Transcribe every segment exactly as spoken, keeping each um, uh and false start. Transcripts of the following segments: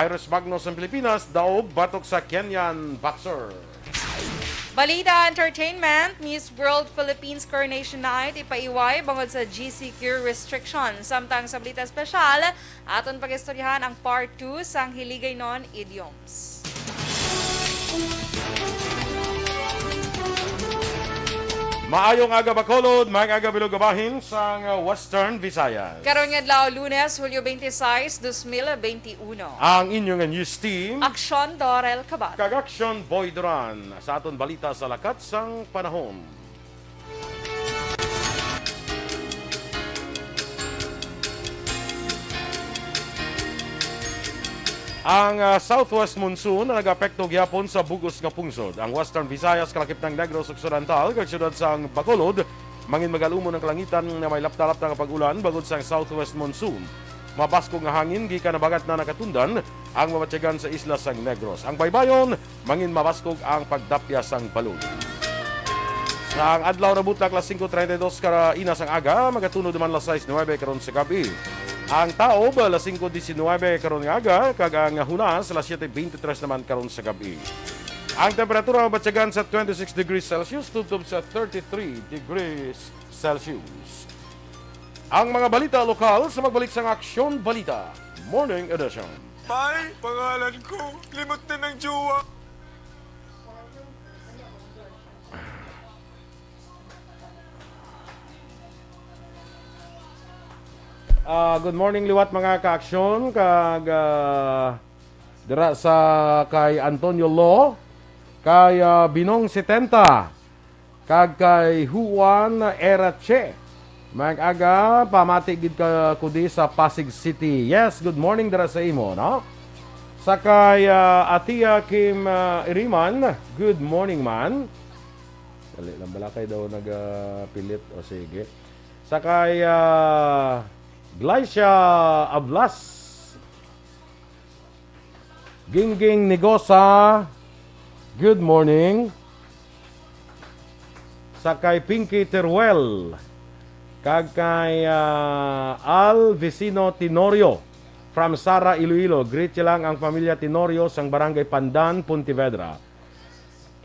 Cyrus Magno sang Pilipinas daog batok sa Kenyan boxer. Balita entertainment, Miss World Philippines Coronation Night ipaiway bangod sa G C Q restriction. Samtang sa balita espesyal, aton pag-istoryahan ang part two sang Hiligaynon Idioms. Maayong aga, Bacolod, maayong aga, bilog nga bahin sang Western Visayas. Karon nga adlaw, Lunes, Hulyo twenty-six, dos mil twenty-uno. Ang inyo nga news team, Aksyon Dorel Cabal. Kag Aksyon Boy Duran, sa aton balita sa lakat sang panahon. Ang, ah, southwest monsoon ang nag-apekto gyapon sa bug-os nga pungsod, ang Western Visayas, Kalakip ng Negros Occidental, kag siyudad sang Bacolod. Mangin magalumon ang kalangitan nga may lapta-lapta nga pag-ulan bangod sang southwest monsoon. Mabaskog nga hangin gikan habagat na nakatundan ang mabatyagan sa isla sang Negros. Ang baybayon, mangin mabaskog ang pagdapya sang balod. Sang adlaw na butlak, alas singko treinta y dos ka ina sang aga, magatunod naman alas sais nuebe karon sa gab-i. Ang taob, alas singko diecinuebe karon nga aga, kag ang hunas, alas siete veintitrés naman karon sa gab-i. Ang temperatura mabatyagan sa twenty-six degrees Celsius tubtob sa thirty-three degrees Celsius. Ang mga balita lokal sa magbalik sang Aksyon Balita Morning Edition. May pangalan ko, limot din ang jowa. Ah, good morning liwat, mga ka-aksyon, kag, ah, dira sa kay Antonio Lo, kay, ah, Binong setenta, kag kay Juan Erache. Mag-aga, pamati gid ka kudi sa Pasig City. Yes, good morning dira sa imo, no? Sa kay, ah, Atia Kim, ah, Iriman, good morning, man. Dali lang, bala kay daw nagapilit. O, sige. Sa kay, ah, Glycia Ablas, Gingging Negosa, good morning. Sa kay Pinky Teruel, kag kay, ah, Al Vicino Tenorio from Sara, Iloilo. Greet siya lang ang pamilya Tenorio sang Barangay Pandan, Pontevedra.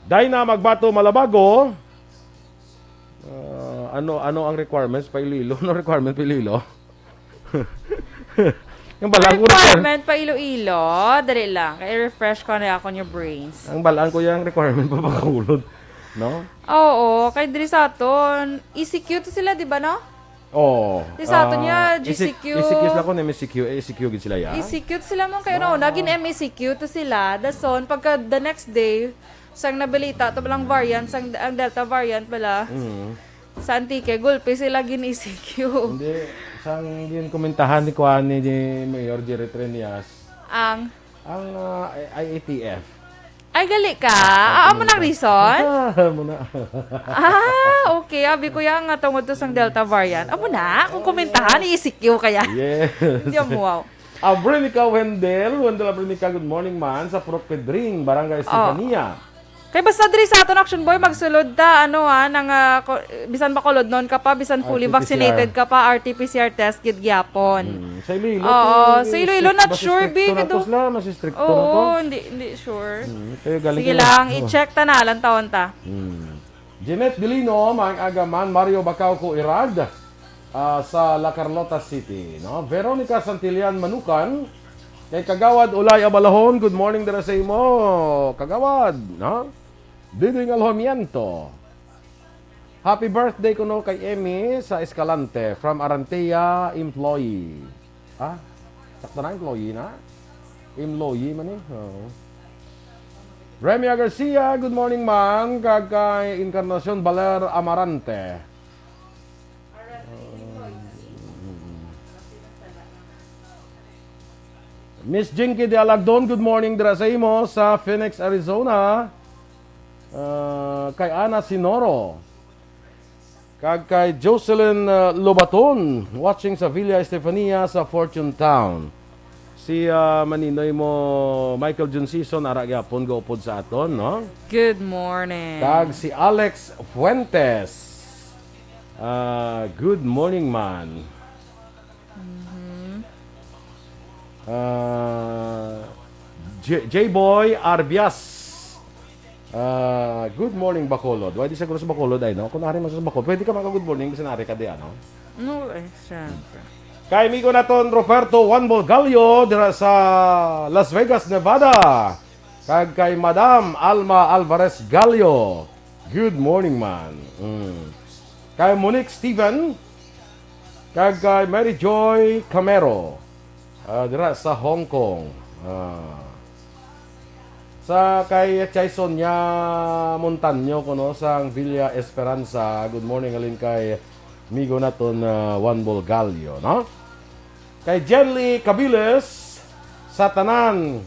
Dina Magbato Malabago, ah, ano, ano ang requirements pa Iloilo? Ano requirement pa Iloilo? Yung balaan ko requirement. Requirement pa Iloilo. Dali lang. Kaya refresh ko na ako yung brains. Ang balaan ko yung requirement pa Bacolod. No? Oo. Kay diri sa aton, E C Q to sila, di ba, no? Oo. Di sa aton Ah, niya, E C Q. E C Q sila ko na M C Q, eh, E C Q gid sila, ya. E C Q sila mo kayo, no? Ah. Naging M E C Q to sila. Dason, pagka the next day, sang nabalita, to lang variant, sang, ang Delta variant pala. Mm. Sa Antique, gulpi sila gin-E C Q. Hindi, sang gin-komentahan ni kuan ni, ni Mayor Jerry Treñas. Ang? Ang, ah, I A T F. Ay, gali ka? Ah, amo nang reason? Ah, amo na. Ah, okay. Abi ko yang, ah, tungod to sang Delta variant. Amo na, kung komentahan, i-E C Q kaya. Yes. Hindi mo, wow. Abrinica Wendell, Wendell Abrinica, good morning man, sa Purok Pedring, Barangay Oh. Estefania. Kay basta diri sa aton, Action Boy, magsulod ta, ano, ha, nang, ah, ko-, bisan Bacolodnon ka pa, bisan fully R T P C R. Vaccinated ka pa, R T P C R test gid gyapon. Hmm, sa Iloilo, Oo, to, sa Iloilo, strict-, not mas sure, stricto bi, na to kado-, sila, mas stricto na to. Oo, hindi, hindi sure. Hmm, kayo galing Sige kayo. lang, Oh. i-check ta na, lang taon ta. Hmm. Jeanette Delino, maayong aga man, Mario Bacauco Irad, ah, sa La Carlota City, no? Veronica Santillan Manukan, kay Kagawad Ulay Abalahon, good morning dira sa imo, Kagawad, no? Diding Alojamiento. Happy birthday kuno kay Emmy sa Escalante from Arantea employee. Ah, sakto na, employee na? Employee man eh. Oo. Remia Garcia, good morning, ma'am. Kag kay Encarnacion Baler Amarante. Miss Jinky de Alagdon, good morning dira sa imo sa Phoenix, Arizona. Ah, kay Ana Sinoro. Kag kay Jocelyn, ah, Lobaton, watching sa Villa Estefania sa Fortune Town. Si, ah, maninoy mo, Michael Jun Season, ara gyapon, gaupod sa aton, no? Good morning. Kag si Alex Fuentes. Ah, good morning, man. Mhm. Ah, J-, J-Boy Arbias. Ah, good morning, Bacolod. Why di sa sa Bacolod, ay, no? Kung nari man sa Bacolod, pwede ka maka-good morning, bisan nari ka di, ano? No, eh, syempre. Kay amigo naton Roberto Juan Bolgallo dira sa Las Vegas, Nevada. Kag kay Madam Alma Alvarez Gallo. Good morning, man. Mm. Kay Monique Steven. Kag kay Mary Joy Camero. Ah, dira sa Hong Kong. Ah. Sa kay Chaison niya Montaño kuno sang Villa Esperanza. Good morning, halin kay amigo naton, ah, Juan Bolgallo, no? Kay Jenly Cabiles sa tanan.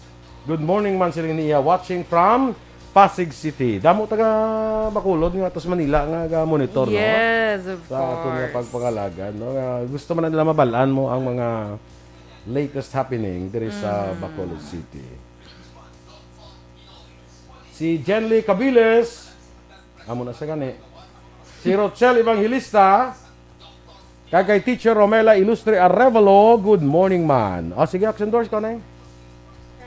Good morning man siling niya, watching from Pasig City. Damo taga Bacolod nga atos Manila nga ga-monitor, no? Yes, of Sa aton nga course. pagpangalagan, no? Nga gusto man nila mabal-an mo ang mga latest happening diri sa Bacolod City. Si Jenly Cabiles, amo na sa gani. Si Rochelle Evangelista, kag kay Teacher Romela Ilustre Arevalo, good morning, man. O, sige, Action Doors, ko na eh.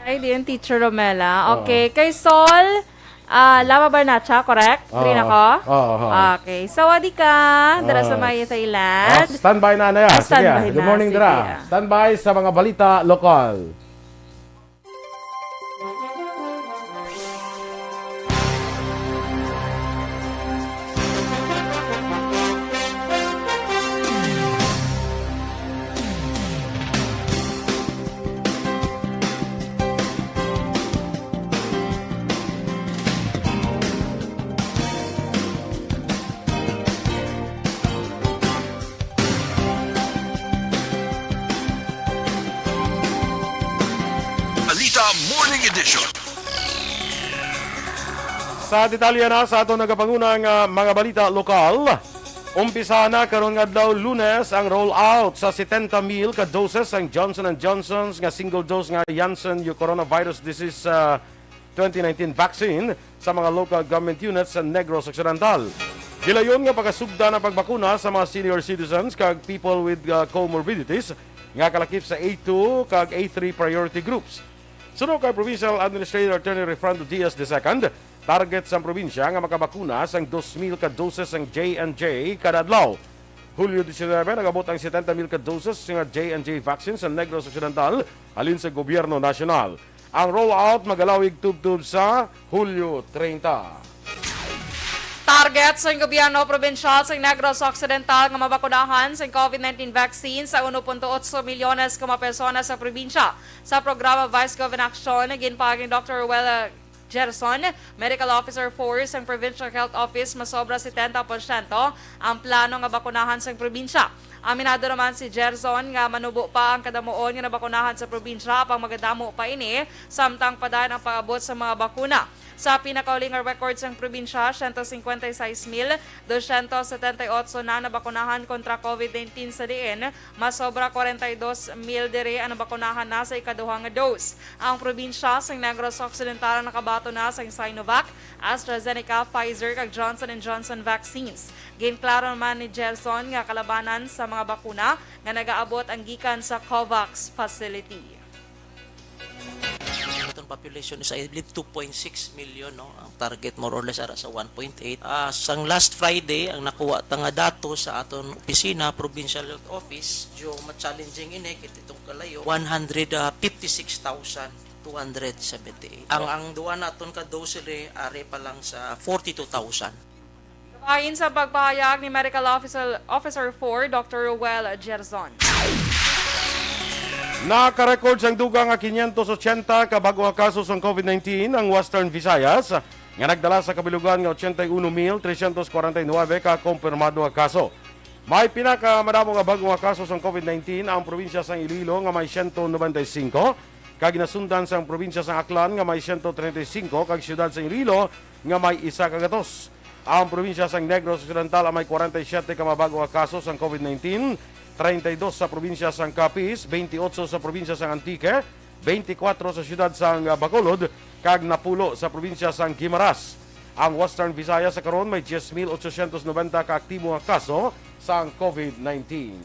Ay, diyan, Teacher Romela. Okay, kay Sol, ah, Lama Barnacha, correct? Diri na ko? Oo, oo. Okay, sawadika. Dara sa Ah. may Thailand. Ah, standby na, na yan. Ah, Sige, standby good na, morning, sige. dira. Standby sa mga balita lokal. Balita Morning Edition. Sa detalye na sa aton nagapanguna nga mga balita lokal, umpisa na karon nga adlaw Lunes ang rollout sa setenta mil ka doses sang Johnson and Johnson's nga single dose nga Janssen Coronavirus Disease, ah, twenty nineteen vaccine sa mga local government units sa Negros Occidental. Gilayon nga pagkasugdan ang pagbakuna sa mga senior citizens kag people with, ah, comorbidities nga kalakip sa A two kag A three priority groups. Suno kay Provincial Administrator Attorney Refrando Diaz the second, target sang probinsya nga makabakuna sang dos mil ka doses sang J and J kada adlaw. Hulyo diecinuebe, nag-abot ang setenta mil ka doses nga J and J vaccine sa Negros Occidental halin sa gobyerno nasyonal. Ang rollout magalawig tubtob sa Hulyo treinta. Target sa gobyerno probinsyal sa Negros Occidental nga mabakunahan sa COVID nineteen vaccine sa uno punto otso milyones ka mga persona sa probinsya. Sa programa Vice Gov in Action, ginpahayag ni Doktor Ruel Gerson, Medical Officer four sang Provincial Health Office, masobra setenta porsyento ang plano nga bakunahan sang probinsya. Aminado naman si Gerson nga manubo pa ang kadamuon nga nabakunahan sa probinsya, apang magadamo pa ini samtang padayon ang pag-abot sa mga bakuna. Sa pinakauli nga record sang probinsya, siyento cincuenta y seis mil doscientos setenta y ocho na nabakunahan kontra COVID nineteen, sa diin mas sobra kwarenta y dos mil diri ang nabakunahan na sa ikaduha nga dose. Ang probinsya sang Negros Occidental ang nakabaton na sang Sinovac, AstraZeneca, Pfizer, kag Johnson and Johnson vaccines. Ginklaro man ni Gerson nga kalabanan sa mga bakuna nga nagaabot ang gikan sa COVAX facility. Ang aton population is, I believe, two point six million, no? Ang target, more or less, ara sa one point eight. Ah, sang last Friday, ang nakuha ta nga datos sa aton opisina, Provincial Health Office, medyo ma-challenging ini, kay itong kalayo, one hundred fifty-six thousand two hundred seventy-eight. Ang, ang duwa naton ka dose, ari pa lang sa forty-two thousand. Bahin sa pagpahayag ni Medical Officer, Officer four, Doktor Ruel Gerson. Nakarecord sang dugang nga quinientos ochenta ka bag-o nga kaso sang COVID nineteen ang Western Visayas, nga nagdala sa kabilugan nga ochenta y uno mil trescientos kwarenta y nuebe ka kumpirmado nga kaso. May pinakamadamo nga bag-o nga kaso sang COVID nineteen ang probinsya sang Iloilo nga may siyento nobenta y singko, kag ginasundan sang probinsya sang Aklan nga may siyento treinta y singko kag siyudad sang Iloilo nga may isa ka gatos. Ang probinsya sang Negros Occidental ang may kwarenta y siyete ka mga bag-o nga kaso sang COVID nineteen, treinta y dos sa probinsya sang Capiz, twenty-eight sa probinsya sang Antique, twenty-four sa siyudad sang Bacolod, kag napulo sa probinsya sang Guimaras. Ang Western Visayas sa karon may diyes mil ochocientos noventa ka aktibo nga kaso sang COVID nineteen.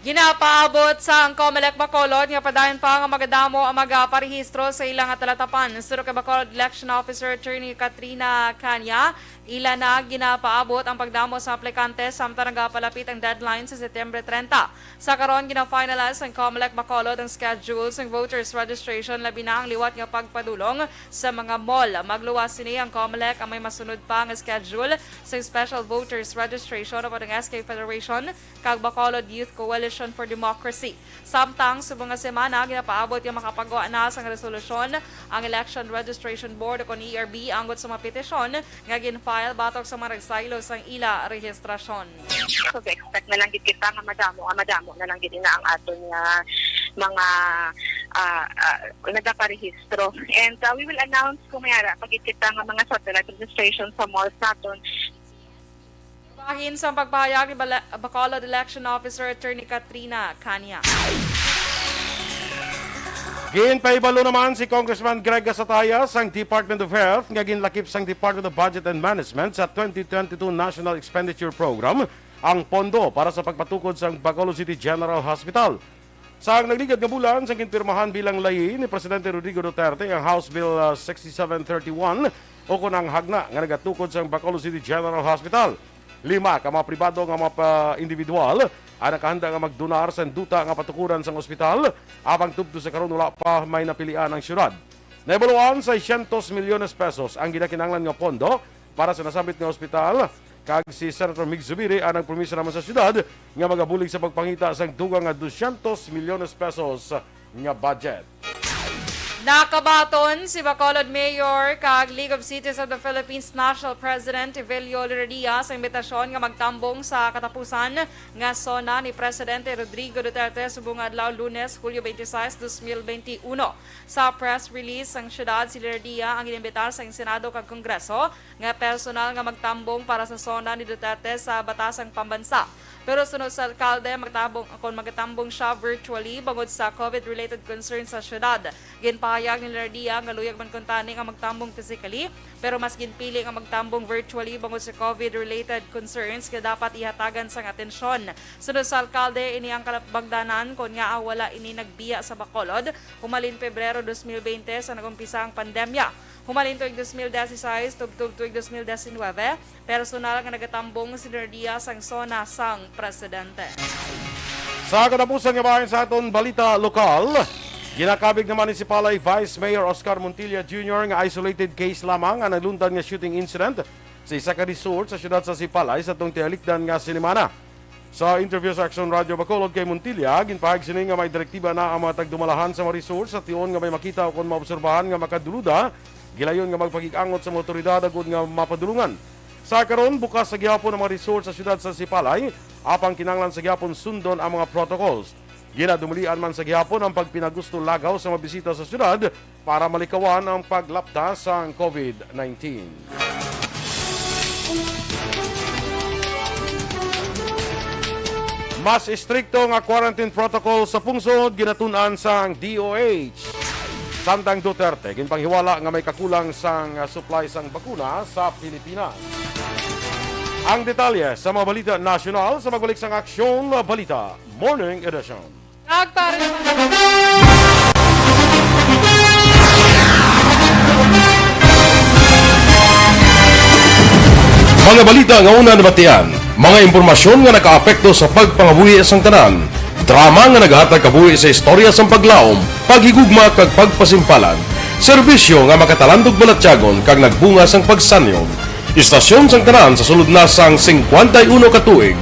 Ginapaabot sang Comelec Bacolod nga padayon pa nga magadamo ang magaparehistro sa ila nga talatapan. Suno kay Bacolod Election Officer Attorney Katrina Cania, ila na ginapaabot ang pagdamo sa aplikante samtang nagapalapit ang deadline sa Setyembre trenta. Sa karon, gina-finalize sang Comelec Bacolod ang schedule sang voters registration, labi na ang liwat nga pagpadulong sa mga mall. Magluwas sini ang Comelec ang may masunod pa nga schedule sang special voters registration upod ang S K Federation kag Bacolod Youth Coalition for Democracy. Samtang subong nga semana, ginapaabot nga makapagwa na sang resolusyon ang Election Registration Board, o kon E R B, anggot sa mga petisyon nga gin-file batok sa mga nagsaylo sang ila rehistrasyon. So, expect na lang gid kita nga madamo, nga madamo na lang gid na ang aton nga mga, ah, ah, nagaparehistro. And, ah, we will announce kung may ara pa gid kita nga mga satellite registration sa malls naton. Bahin sang pagpahayag ni Bala-, Bacolod Election Officer Attorney Katrina Cania. Ginpahibalo naman si Congressman Greg Gasataya sang Department of Health nga ginlakip sang Department of Budget and Management sa twenty twenty-two National Expenditure Program ang pondo para sa pagpatukod sang Bacolod City General Hospital. Sa nagligad nga bulan, sang ginpirmahan bilang layi ni Presidente Rodrigo Duterte ang House Bill, ah, sixty-seven thirty-one, ukon ang hagna nga nagatukod sang Bacolod City General Hospital. Lima ka mga pribado nga mga pa-, individual ang nakahanda nga magdonar sang duta nga patukuran sang ospital, apang tubtob sa karon wala pa may napilian ang siyudad. Nahibaluan, seiscientos milyones pesos ang ginakinahanglan nga pondo para sa nasambit nga ospital, kag si Senator Mig Zubiri ang nagpromiso naman sa siyudad nga magabulig sa pagpangita sang dugang nga dosyentos milyones pesos nga budget. Nakabaton si Bacolod Mayor kag League of Cities of the Philippines National President Evelio Liradia sa imbitasyon nga magtambong sa katapusan nga SONA ni Presidente Rodrigo Duterte subong adlaw Lunes, Hulyo twenty-six, twenty twenty-one. Sa press release, ang siyudad si Liradia ang inimbitar sa Senado kag Kongreso nga personal nga magtambong para sa SONA ni Duterte sa batasang pambansa. Pero suno sa alkalde, magtabong, kon magtambong siya virtually bangod sa COVID-related concerns sa siyudad. Ginpahayag ni Liradia nga luyag man kuntani nga magtambong physically, pero mas ginpili nga magtambong virtually bangod sa COVID-related concerns nga dapat ihatagan sang atensyon. Suno sa alkalde, ini ang kalabagdanan kon ngaa wala ini nagbiya sa Bacolod humalin Pebrero dos mil bente sa nag-umpisa ang pandemya. Humalin tuig dos mil dieciséis tubtob tuig dos mil diecinuebe, personal nga nagatambong si Liradia sang SONA sang presidente. Sa katapusan nga bahin sa aton balita lokal, ginakabig naman ni si Palay Vice Mayor Oscar Montilla Junior nga isolated case lamang ang naglundan nga shooting incident sa isa ka resort sa siyudad sa Sipalay sa tong tialikdan nga sinimana. Sa interview sa Aksyon Radio Bacolod kay Montilla, ginpahayag sini nga may direktiba na ang mga tagdumalahan sa mga resort sa tion nga may makita o kon maobserbahan nga makaduluda, gilayon nga magpakig-angot sa mga awtoridad agod nga mapadulungan. Sa karon, bukas sa gihapon ang mga resort sa siyudad sa Sipalay, apang kinahanglan sa gihapon sundon ang mga protocols. Ginadumalian man sa gihapon ang pagpinagusto lagaw sa mga bisita sa siyudad para malikawan ang paglapta sang COVID nineteen. Mas istrikto nga quarantine protocol sa pungsod ginatun-an sang D O H. Samtang Duterte, ginpanghiwala nga may kakulang sang supply sang bakuna sa Pilipinas. Ang detalye sa mga balita nasyonal sa magbalik sang Aksyon Balita Morning Edition. Kag para naman Mga balita nga una nabatian, mga impormasyon nga nakaapekto sa pagpangabuhi sang tanan, drama nga naghatag kabuhi sa istorya sang paglaom, paghigugma kag pagpasimpalan, serbisyo nga makatalandog balatyagon kag nagbunga sang pagsanyon. Istasyon sang tanan sa sulod na sang singkwenta y uno ka tuig.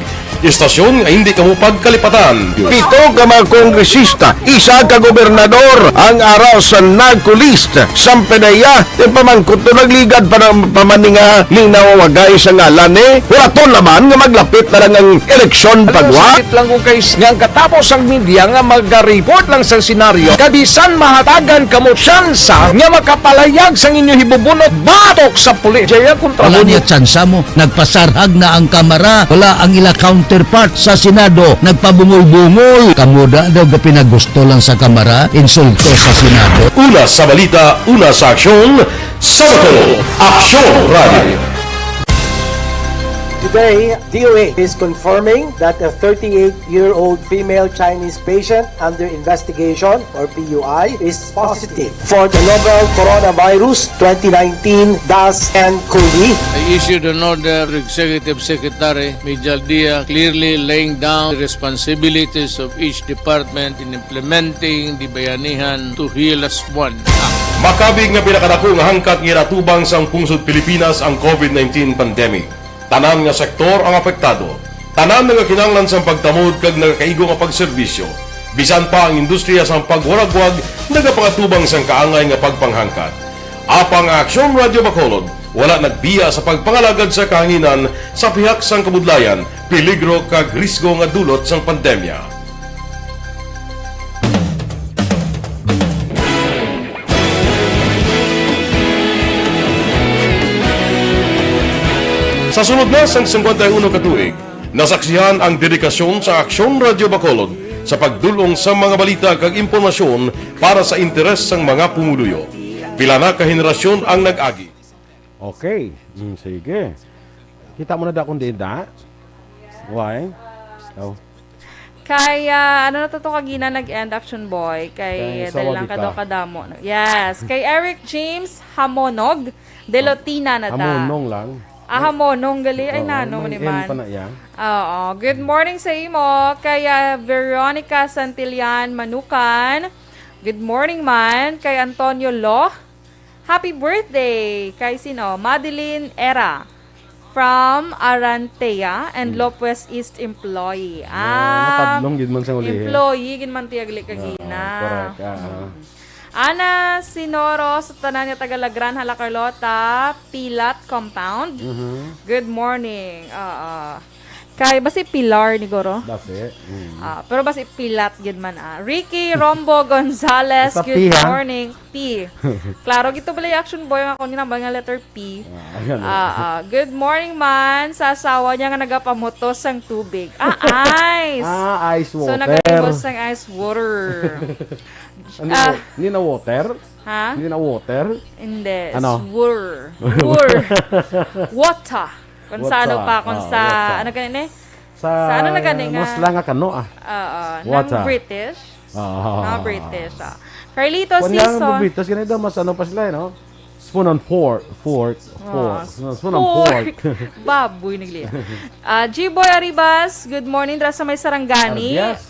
Istasyon nga hindi kamo pagkalipatan. Pito ka mga kongresista, isa ka gobernador ang ara sa NAGCOLEST. Sampedeya, yung pamangkot to nagligad pa ng pamaninga ning nawawagay sa ngalan ni. Huraton naman nga maglapit na lang ang eleksyon. Ano, pagwa. Sakit lang kung kay s-, nga ang katapos ang media nga maga-report lang sa senaryo. Kabisan mahatagan kamo tsansa nga makapalayag sang inyo hibubunot batok sa pulis. Jaya kontra. Wala mo niya tsansa mo. Nagpasarhag na ang Kamara. Wala ang ila counterpart sa Senado. Nagpabungol-bungol. Kamo da daw gapinagusto lang sa Kamara. Insulto sa Senado. Una sa balita, una sa aksyon, sa Bato, Aksyon Radio. Today, D O H is confirming that a thirty-eight-year-old female Chinese patient under investigation, or P U I, is positive for the novel coronavirus twenty nineteen dash N cov. I issued an order to Executive Secretary Mijal Dia, clearly laying down the responsibilities of each department in implementing the Bayanihan to Heal As One Act. Makabig nga pinakadako nga hangkat nga ginatubang sang pungsod Pilipinas ang covid nineteen pandemic. Tanan nga sektor ang apektado. Tanan nga kinahanglan sang pagtamod kag nagakaigo nga pagserbisyo. Bisan pa ang industriya sang pagwaragwag nagapangatubang sang kaangay nga pagpanghangkat. Apang ang Aksyon Radio Bacolod wala nagbiya sa pagpangalagad sa kahanginan sa pihak sang kabudlayan, peligro kag risgo nga dulot sang pandemya. Sa sulod na sang singkwenta y uno ka tuig, nasaksihan ang dedikasyon sa Aksyon Radio Bacolod sa pagdul-ong sa mga balita kag impormasyon para sa interes sang mga pumuluyo. Pila na ka henerasyon ang nag-agi. Okay. Mm, sige. Kita mo na da kung diin da? Why? Oh. Kay, ah, ano na to, to kagina nag-end, Action Boy? Kay, Kay dali sawa lang kita. Kadaw kadamo. Yes. Kay Eric James Hamonog, Delotina na ta. Hamonong lang. Ah, Hamonong, gali. Ay, Oo, nano may man ni N man. pa na iya. Oo. Good morning sa imo. Kay, ah, Veronica Santillan Manukan. Good morning man. Kay Antonio Lo. Happy birthday kay sino? Madeline Era from Arantea and Mm. Lopez East employee. Ah, Ah, matadlong gid man sang ulihi. Employee gid man tiya gali kagina. Oo, correct. Ah, ah. Mm. Ana Sinoro sa tanan nga taga La Granja, La Carlota, Pilat Compound. Mhm. Good morning. Oo. Kay basi Pilar ni Goro. Basi. Mm. Ah, pero basi Pilat gid man, ah. Ricky Rombo Gonzalez, Sa good P, ha? morning. P. Klaro, gito bala yung action boy nga akong ginambal nga letter P. Ah, ganun. Ah, ah. Good morning man sa asawa niya nga nagapamutos sang tubig. Ah, ice. Ah, ice So, water. nagapamutos sang ice water. Hindi Ah. na, hindi na water? Ha? Hindi na water? Hindi. Ano? Swur. Wur. Water. Kung sa ano Water. pa, kung Ah, sa, water. ano ganun eh? Sa Sa ano na gani nga? mas lang nga kano, ah. Oo, Water. ng British. Ah. Mga British, ah. Carlito Kung nga ang Season. British, ganito, mas ano pa sila, eh, no? Spoon and fork, fork, Ah, fork. No, spoon and fork. fork. Baboy, nagliya. Ah, G-Boy Arribas, good morning, dra sa may Sarangani. Arbias.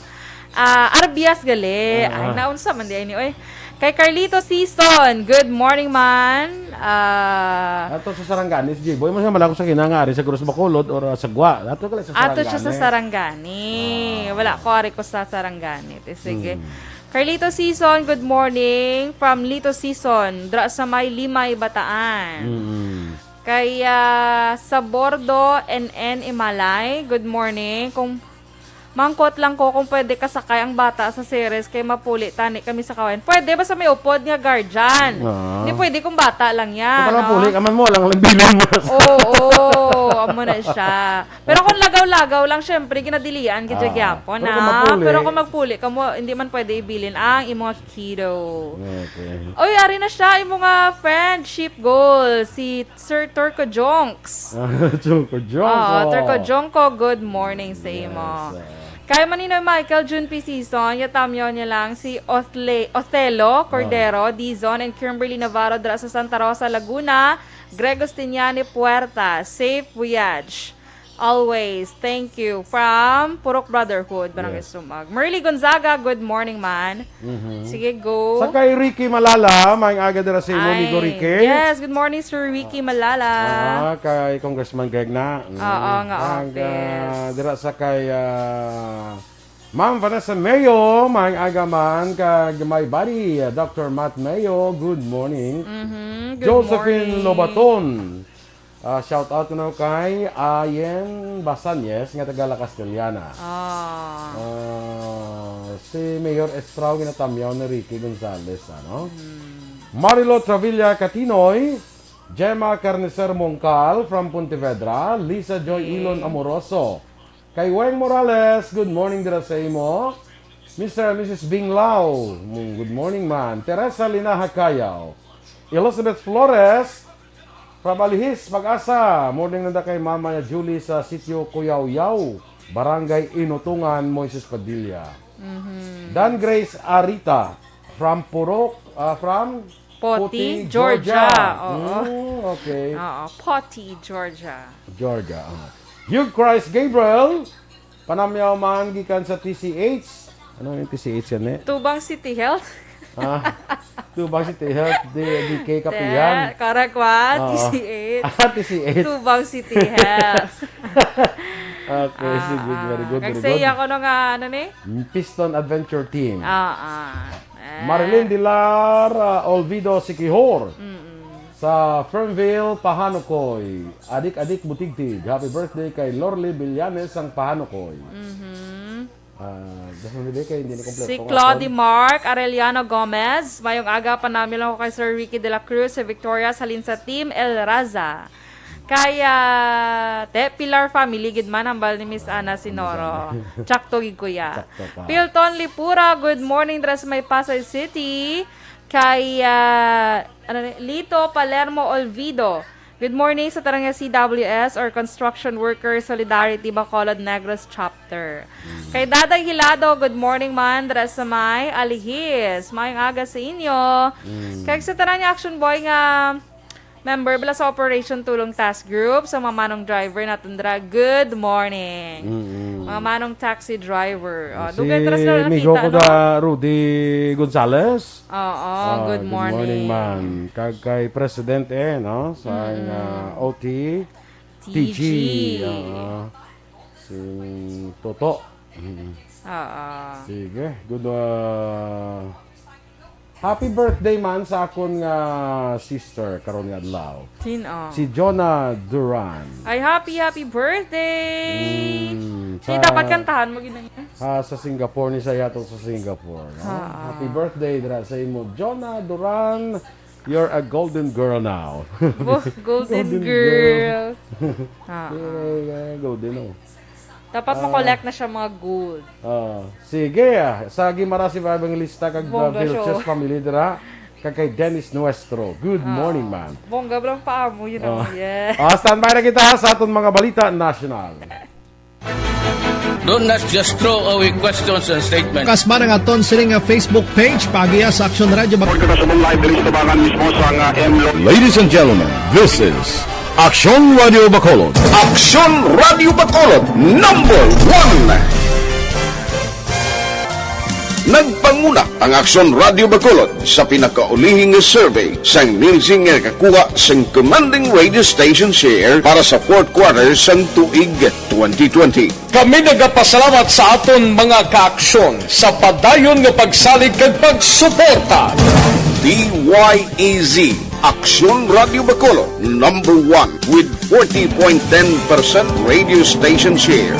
Ah, Arbias gali. Ah. Ay, naunsa man di ay ni, oy. Kay Carlito Season, good morning man. Ah, Ato sa Sarangani, si G-Boy, mas nga malako sa kinangari sa Cruz Bacolod or, ah, Sagwa. Ato ka lang sa Ato siya sa Sarangani. Sarangani. Ah. Wala ko, ari ko sa Sarangani. Te, sige. Hmm. Carlito Season, good morning. From Lito Season, dra sa may Limay, Bataan. Mm. Kay, ah, sa Bordo, N N Imalay, good morning. Kung mangkot lang ko kung pwede kasakay ang bata sa Ceres kay mapuli tani kami sa kawayan. Pwede ba sa may upod nga guardian? Ah. Hindi pwede kung bata lang yan, Kung no? pala puli, aman mo, lang lang bilin mo. Oo, amo na siya. Pero kung lagaw-lagaw lang, syempre, ginadilian, gid Ah, gyapon, pero kung ah. mapuli. Pero kung magpuli ka mo, hindi man pwede ibilin ang imo nga kiddo. Okay. Oy, ari na siya, imo nga friendship goal, si Sir Turco Jonks. Turco Jonco. Oo, Turco Jonco, good morning sa imo. Yes, ah. Kay Maninoy Michael, June P Season, yatamyaw niya lang si Othle-, Othello Cordero, Ah. Dizon, and Kimberly Navarro dra sa Santa Rosa, Laguna, Greg Justiniani Puerta, safe voyage. Always. Thank you. From Purok Brotherhood, Barangay Yes. Sumag. Merly Gonzaga, good morning, man. Mhm. Sige, go. Sa kay Ricky Malala, maayong aga dira sa imo, Ay, amigo Ricky. Yes, good morning, Sir Ricky Malala. Ah, kay Congressman Greg na. Mm. Oo, nga Ang, office. ah, dira sa kay, ah, Ma'am Vanessa Mayo, maayong aga man, kag my buddy, ah, Doctor Matt Mayo, good morning. Mhm, good Josephine morning. Lobaton, Ah, shout out kuno kay Ayen Basanyes nga taga La Castellana. Ah. Ah, si Mayor Estrao ginatamyaw ni Ricky Gonzalez, ano? Hmm. Marilo Travilla Catinoy, Gemma Carnicer Mongcal from Pontevedra, Lisa Joy Yay. Ilon Amoroso, kay Weng Morales, good morning dira sa imo. Mister and Missus Bing Lau, mm, good morning, man. Teresa Linaha Cayaw. Elizabeth Flores, From Alihis, Pag-asa. Morning nanda kay Mama Julie sa Sitio Kuyawyaw, Barangay Inutungan, Moises Padilla. Mhm. Dan Grace Arita from Purok, ah, from Poti, Poti, Georgia. Georgia. Oo. Mm, okay. Oo, Poti, Georgia. Georgia, ah. Hugh Christ Gabriel, panamyaw man gikan sa T C H. Ano yung T C H yan, eh? Tubang City Health. Ah, Tubang City Health, di, D K Kapihan. Te, correct one, Oo. T C H. Ah, T C H. Tubang City Health. Okay, Ah, sige, very ah. good, very Kag good. Sa iya ko no nga, ano ni? Piston Adventure Team. Ah, ah. Eh. Marilyn Dilar, ah, Olvido Sikihor. Mm-mm. Sa Fernville, Pahanukoy. Adik-adik butigtig. Happy birthday kay Lorly Villanes ang Pahanukoy. Mhm. Ah, just mo kay hindi na kompleto Si ang Claudy account. Mark Arellano Gomez. Mayong aga, panamyaw lang ko kay Sir Ricky de la Cruz sa Victoria, sa Linsa Team, El Raza. Kay, ah, te, Pilar family, gid man, hambal ni Miss Ana Sinoro. Sakto gid, kuya. Sakto pa. Pilton Lipura, good morning, dras may Pasay City. Kay, ah, ano ni, Lito Palermo Olvido. Good morning sa tarang nga C W S or Construction Workers Solidarity Bacolod Negros Chapter. Mm. Kay Daday Hilado, good morning man, dras sa may Alihis. Mayong aga sa inyo. Mm. Kay sa tarang nga Action Boy nga member bala sa Operation Tulong Task Group, sa mga manong driver naton dira, good morning. Mm-mm. Mga manong taxi driver. Oh, Si dugay tras na amigo nakita, ko no? na Rudy Gonzalez. Oo, Ah, good good morning. morning, man. Kag kay President, eh, no? Sa Mm-mm. ah, O T, T G. T G. Oo. Si Toto. Mm. Oo. Sige. Good, ah, happy birthday man sa akon nga sister karon nga adlaw. Sino? Si Jonah Duran. Ay, happy, happy birthday! Mm, Di sa dapat kantahan mo, ginang- Ah, sa Singapore, ni sa yato sa Singapore, no? Ah. Happy birthday dira sa imo, Jonah Duran. You're a golden girl now. Bo-, golden Golden girl. girl. Ah, You're a, uh, golden, oh. Dapat Ah. mo-collect na siya mga gold. Ah, sige, ah. Sa Guimara si Evangelista kag Bongga the Vilches show. family dira. Kag kay Dennis Nuestro. Good Ah. morning, man. Bongga lang pa mo, you know. Ah. Yeah. Ah, standby na kita sa aton mga balita national. Do not just throw away questions and statements. Kasmara nga aton sini nga Facebook page, paagiya sa Aksyon Radio Bacolod. Report kita sa live diri sa tubangan mismo sa nga M Lo- Ladies and gentlemen, this is Aksyon Radio Bacolod. Aksyon Radio Bacolod, number one. Nagpanguna ang Aksyon Radio Bacolod sa pinakaulihing nga survey sang Nielsen nga nakakuha sang commanding radio station share para sa fourth quarter sang tuig twenty twenty. Kami nagapasalamat sa aton mga kaaksyon sa padayon nga pagsalig kag pagsuporta. D Y E Z, Aksyon Radio Bacolod, number one with forty point ten percent radio station share.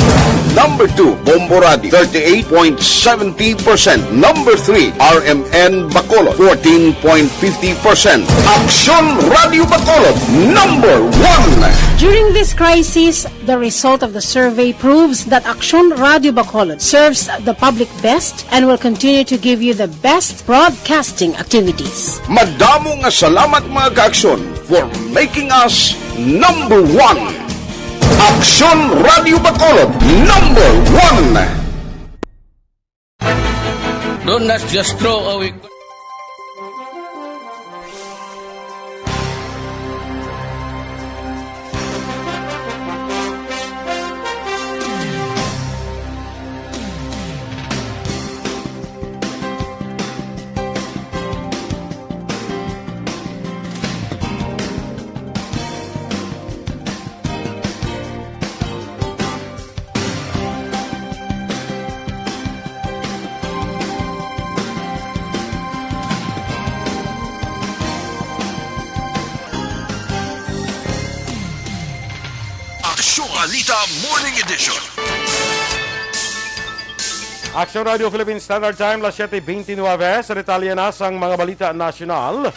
Number two, Bombo Radio, thirty-eight point seventy percent. Number three, R M N Bacolod, fourteen point fifty percent. Aksyon Radio Bacolod, number one. During this crisis, the result of the survey proves that Aksyon Radio Bacolod serves the public best and will continue to give you the best broadcasting activities. Madamo nga salamat, mga kaaksyon, for making us number one. Aksyon Radio Bacolod, number one. Do not just throw away. Aksyon Balita Morning Edition. Aksyon Radio Philippine Standard Time, las siete veintinueve. Sa detalye na sang mga balita nasyonal,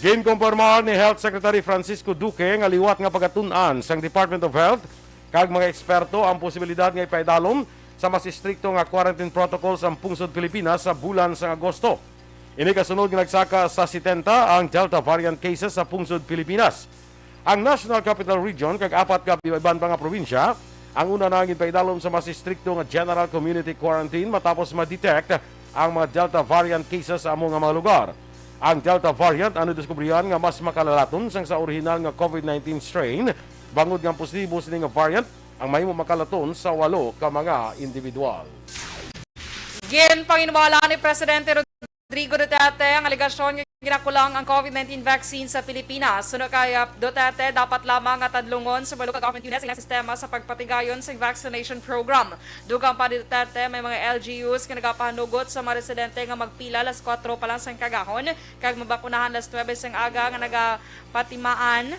ginkumpirmar ni Health Secretary Francisco Duque nga liwat nga pagatun-an sang Department of Health kag mga eksperto ang posibilidad nga ipaidalom sa mas estrikto nga quarantine protocol sang pungsod Pilipinas sa bulan sang Agosto. Ini kasunod nga nagsaka sa setenta ang Delta variant cases sa pungsod Pilipinas. ang National Capital Region kag apat ka iban pa nga probinsya ang una na ginpaidalom sa mas estrikto nga general community quarantine matapos ma-detect ang mga Delta variant cases sa amo nga mga lugar. Ang Delta variant ano diskubrihan nga mas makalalaton sang sa orihinal nga COVID nineteen strain, bangod nga ang positibo sini nga variant ang mahimo makalaton sa walo ka mga individual. Ginpanginwala ni Presidente Rodrigo Duterte ang alegasyon nga ginakulang ang COVID nineteen vaccine sa Pilipinas. Suno kay, ah, Duterte, dapat lamang nga tadlungon sa mga local government units ang sistema sa pagpatigayon sa vaccination program. Dugang pa ni Duterte, may mga L G Us nga nagapahanugot sa mga residente nga magpila alas kuwatro pa lang sang kagahon kag mabakunahan alas nuwebe sang aga nga nagapatimaan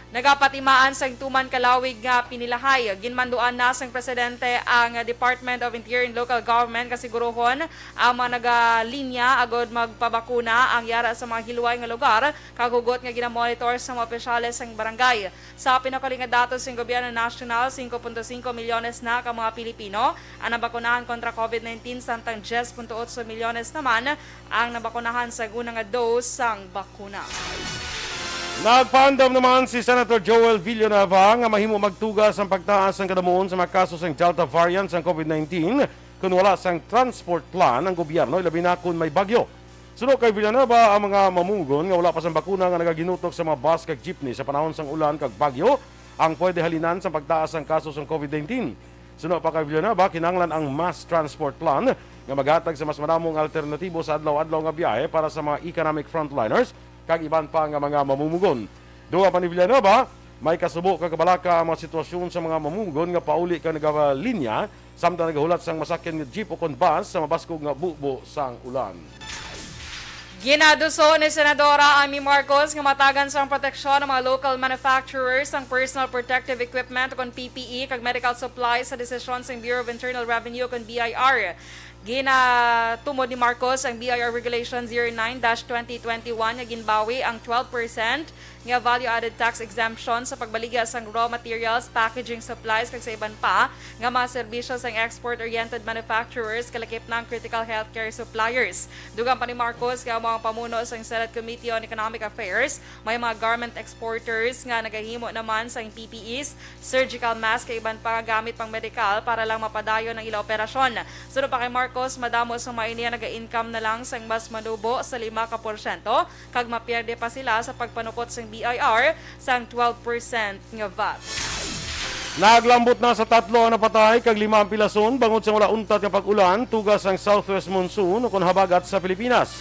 nagapatimaan sang tuman ka lawig nga pinilahay. Ginmanduan na sang presidente ang Department of Interior and Local Government nga siguruhon ang mga nagalinya agod magpabakuna ang yara sa mga hilway nga lugar kag hugot nga ginamonitor sa mga opisyales sang barangay. Sa pinakuli nga datos sang gobyerno nasyonal, singko punto singko milyones na ka mga Pilipino ang nabakunahan kontra COVID nineteen, samtang diyes punto otso milyones naman ang nabakunahan sa una nga dose sang bakuna. Nagpaandam naman si Senator Joel Villanueva nga mahimo magtuga sang pagtaas sang kadamuon sa mga kaso sang Delta variant sang COVID nineteen kon wala sang transport plan ang gobyerno, ilabi na kon may bagyo. Suno kay Villanueva, ang mga mamunggon nga wala pa sang bakuna nga nagaginutok sa mga bus kag jeepney sa panahon sang ulan kag bagyo ang pwede halinan sa pagtaas sang kaso sang COVID nineteen. Suno pa kay Villanueva, kinahanglan ang mass transport plan nga maghatag sa mas madamo nga alternatibo sa adlaw-adlaw nga biyahe para sa mga economic frontliners kag iban pa nga mga mamumugon. Dugang pa ni Villanueva, may kasubo kag kabalaka ang mga sitwasyon sa mga mamumugon nga pauli kag nagalinya samtang nagahulat sang masakyan nga jeep ukon bus sa mabaskog nga bubo sang ulan. Ginaduso ni Senadora Amy Marcos nga matagan sang proteksyon ang mga local manufacturers sang personal protective equipment ukon P P E kag medical supplies sa desisyon sang Bureau of Internal Revenue ukon B I R. Ginatumod ni Marcos ang B I R Regulation zero nine dash twenty twenty-one nga ginbawi ang twelve percent nga value-added tax exemption sa pagbaligya sang raw materials, packaging supplies, kag sa iban pa nga mga serbisyo sang export-oriented manufacturers, kalakip na ang critical healthcare suppliers. Dugang pa ni Marcos nga amo ang pamuno sang Senate Committee on Economic Affairs, may mga garment exporters nga nagahimo naman sang P P Es, surgical mask, kag iban pa nga gamit pang medikal para lang mapadayon ang ila operasyon. Suno pa kay Marcos, madamo sa mga ini ang naga-income na lang sang mas manubo sa lima ka porsyento kag mapierde pa sila sa pagpanupot sang B I R sang twelve percent nga vat. Naglambot na sa tatlo ang napatay kag lima ang pilason bangod sa wala untat nga pag-ulan tuga sang southwest monsoon ukon habagat sa Pilipinas.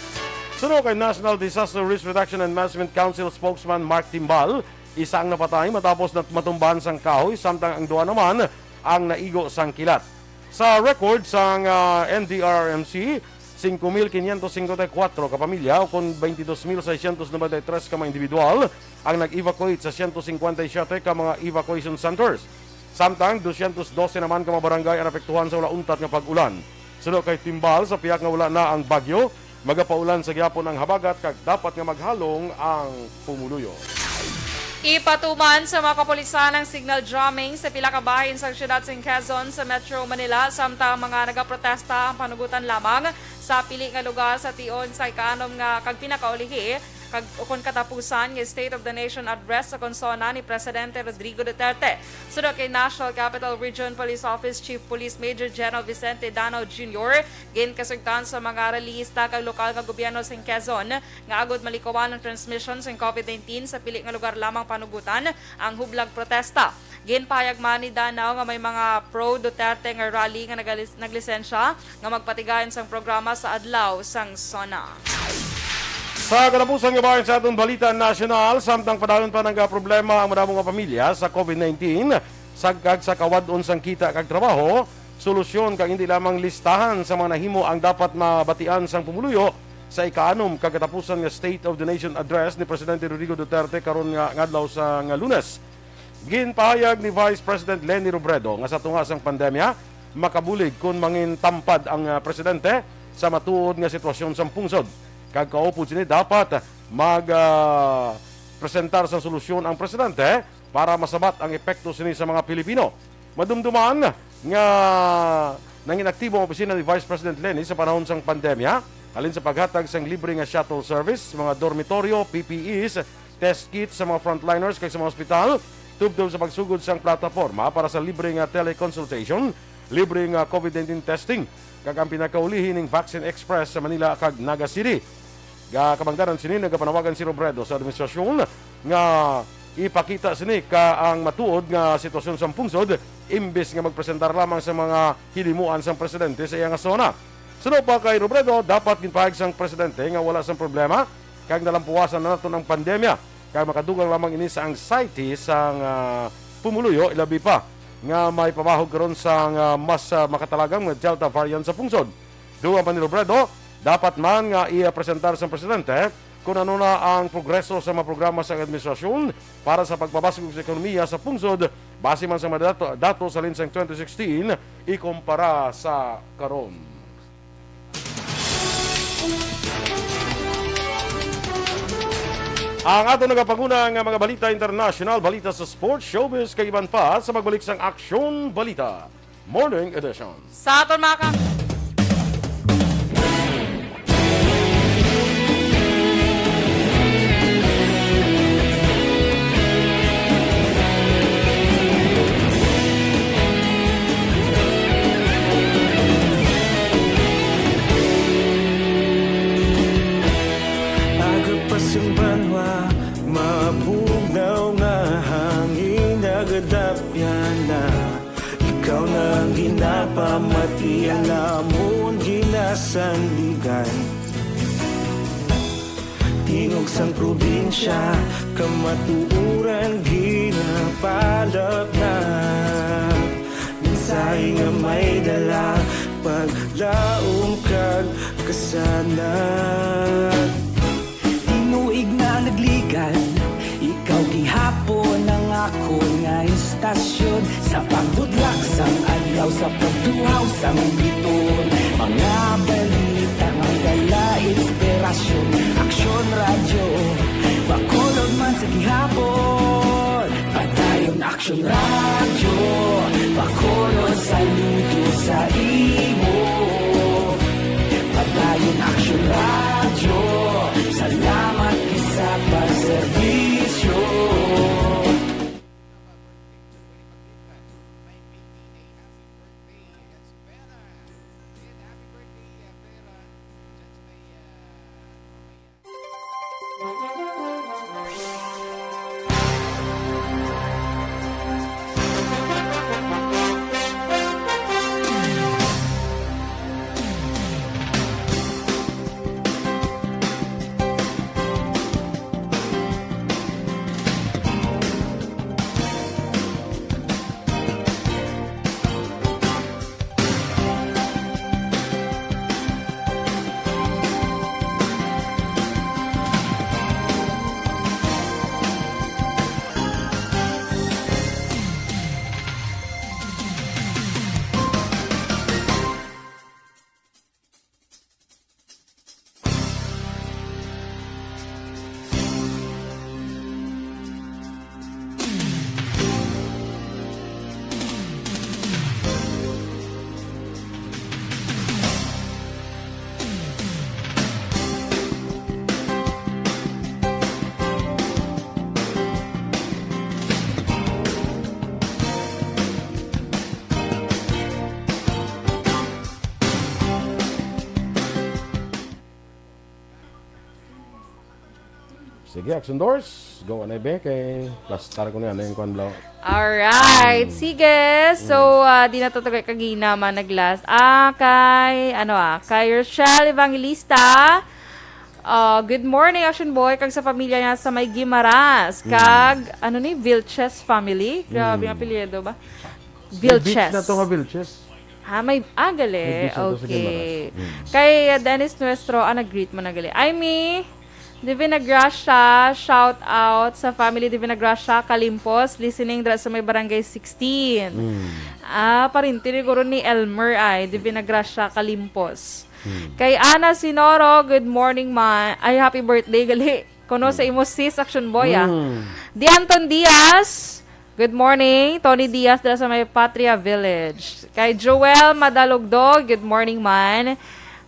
Suno kay National Disaster Risk Reduction and Management Council spokesman Mark Timbal, isa ang napatay matapos na matumbahan sang kahoy, samtang ang duha naman ang naigo sang kilat. Sa record sang, ah, N D R R M C, singko mil quinientos cincuenta y cuatro ka pamilya, ukon twenty-dos mil seiscientos noventa y tres ka mga individual ang nag-evacuate sa ciento cincuenta y siete ka mga evacuation centers. Samtang doscientos doce naman ka mga barangay ang naapektuhan sa wala untat nga pag-ulan. Suno kay Timbal, sa pihak nga wala na ang bagyo, magapaulan sa gihapon ang habagat kag dapat nga maghalong ang pumuluyo. Ipatuman sa mga kapulisan ang signal jamming sa pila ka bahin sa siyudad sa Quezon sa Metro Manila, samtang mga nagaprotesta ang panugutan lamang sa pili nga lugar sa tion sa ikaanom nga kag pinakaulihi kag ukon katapusan nga State of the Nation Address sa konsona ni Presidente Rodrigo Duterte. Suno kay National Capital Region Police Office Chief Police Major General Vicente Danao Junior, ginkasugtan sa mga rallyista kag lokal nga gobyerno sa Quezon nga agod malikawan ang transmission sa COVID nineteen sa pili nga lugar lamang panugutan ang hublag protesta. Ginpahayag man ni Danao nga may mga pro-Duterte nga rally nga nagalis-, naglisensya nga magpatigayon sang programa sa adlaw sang sona. Sa katapusan nga bahin sa aton balita nasyonal, samtang padayon pa nagaproblema ang madamo nga pamilya sa COVID nineteen, sagkag sa kawad-on sang kita kag trabaho, solusyon kag hindi lamang listahan sa mga nahimo ang dapat mabatian sang pumuluyo sa ikaanom kag katapusan nga State of the Nation Address ni Presidente Rodrigo Duterte karon nga, nga adlaw sa nga Lunes. Ginpahayag ni Vice President Leni Robredo nga sa tunga sang pandemya, makabulig kon mangintampad ang, ah, presidente sa matuod nga sitwasyon sa pungsod. Kag kaupod sini, dapat mag, ah, presentar sang solusyon ang presidente para masabat ang epekto sini sa mga Pilipino. Madumduman nga nangin aktibo ang opisina ni Vice President Leni sa panahon sang pandemya, halin sa paghatag sang libre nga shuttle service, mga dormitoryo, P P Es, test kits sa mga frontliners kag sa mga ospital, tubtob sa pagsugod sang plataporma para sa libre nga teleconsultation, libre nga COVID nineteen testing, kag ang pinakaulihi ning Vaccine Express sa Manila kag Naga City. Ga-, kabangdanan sini, nagapanawagan si Robredo sa administrasyon nga ipakita sini ka ang matuod nga sitwasyon sa pungsod, imbis nga magpresentar lamang sa mga hinimuan sang presidente sa iya nga zona. Suno pa kay Robredo, dapat ginpahayag sang presidente nga wala sang problema kag nalampuwasan na naton ang pandemya, kag makadugang lamang ini sa anxiety sang, ah, pumuluyo, ilabi pa nga may pamahog karon sang, ah, mas, ah, makatalagang nga Delta variant sa pungsod. Dugang pa ni Robredo, dapat man nga iya presentar sa presidente kung ano na ang progreso sa mga programa sa administrasyon para sa pagpabasog sa ekonomiya sa pungsod, base man sa mga dato, datos halin sang twenty sixteen ikumpara sa karon. Ang ato nagapanguna nga mga balita international, balita sa sports, showbiz, kag iban pa sa pagbalik sang Aksyon Balita Morning Edition. Sa aton mga ka- Aga pa sing banwa, mabugnaw nga hangin, nagadapyan na. Ikaw na ang ginapamati, ang amon ginasandigan. Tingog sang probinsya, kamatuoran ginapalapnap. Mensahe nga may dala, paglaom kag kasanag. Tinuig na nagligan, ikaw gihapon ang akon nga istasyon. Sa pagbudlak sang adlaw, sa pagtuhaw sang biton, mga balita nga dala inspirasyon. Aksyon Radyo, Bacolod man sa gihapon. Padayon Aksyon Radyo, Bacolod, saludo sa imo. Padayon Aksyon Radyo, salamat gid sa pagserbisyo. Sige, Action Doors. Go, anay, be. Kay plastar ko na yan. Yung kwan, blaw. Alright. Mm. Sige. So, ah, di na to tagay kagina man nag-last. Ah, kay, ano ah, kay Rochelle Evangelista. Ah, good morning, Action Boy, kag sa pamilya niya sa may Guimaras. Mm. Kag, ano ni, Vilches family? Grabe Mm. ang apelyido ba? May beach Vilches. na to nga Vilches. Ah, may, ah, gali. May beach na to sa Okay. Guimaras. Mm. Kay, uh, Dennis Nuestro, ah, nag-greet mo na gali. Ay, mi, Divina Gracia, shout out sa family Divina Gracia Calimpos, listening dira sa may barangay sixteen. Mm. Ah, parinti ni guro ni Elmer ay, Divina Gracia Calimpos. Mm. Kay Ana Sinoro, good morning, ma. Ay, happy birthday, gali. Kuno sa Mm. imo sis, Action Boy, ah. Mm. Dianton Diaz, good morning. Tony Diaz, dala sa may Patria Village. Kay Joel Madalugdog, good morning, man.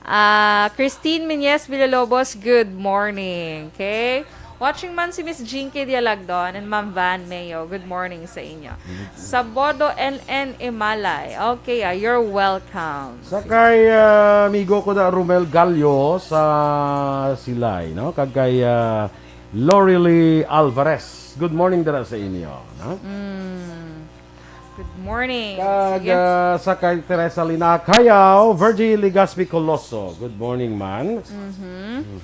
Ah, Christine Meñez Villalobos, good morning. Okay? Watching man si Miss Jinky Dialagdon and Ma'am Van Mayo. Good morning sa inyo. Sabodo N N Imalay. Okay, ah, you're welcome. Sa kay, ah, amigo ko na Romel Gallo sa Silay, no? Kag kay, ah, Lorely Alvarez. Good morning dira sa inyo, no? Mm. Good morning. Kag, Sige. ah, sa kay Teresa Lina Cayaw, Virgie Legaspi Coloso. Good morning, man. Mhm. Mm.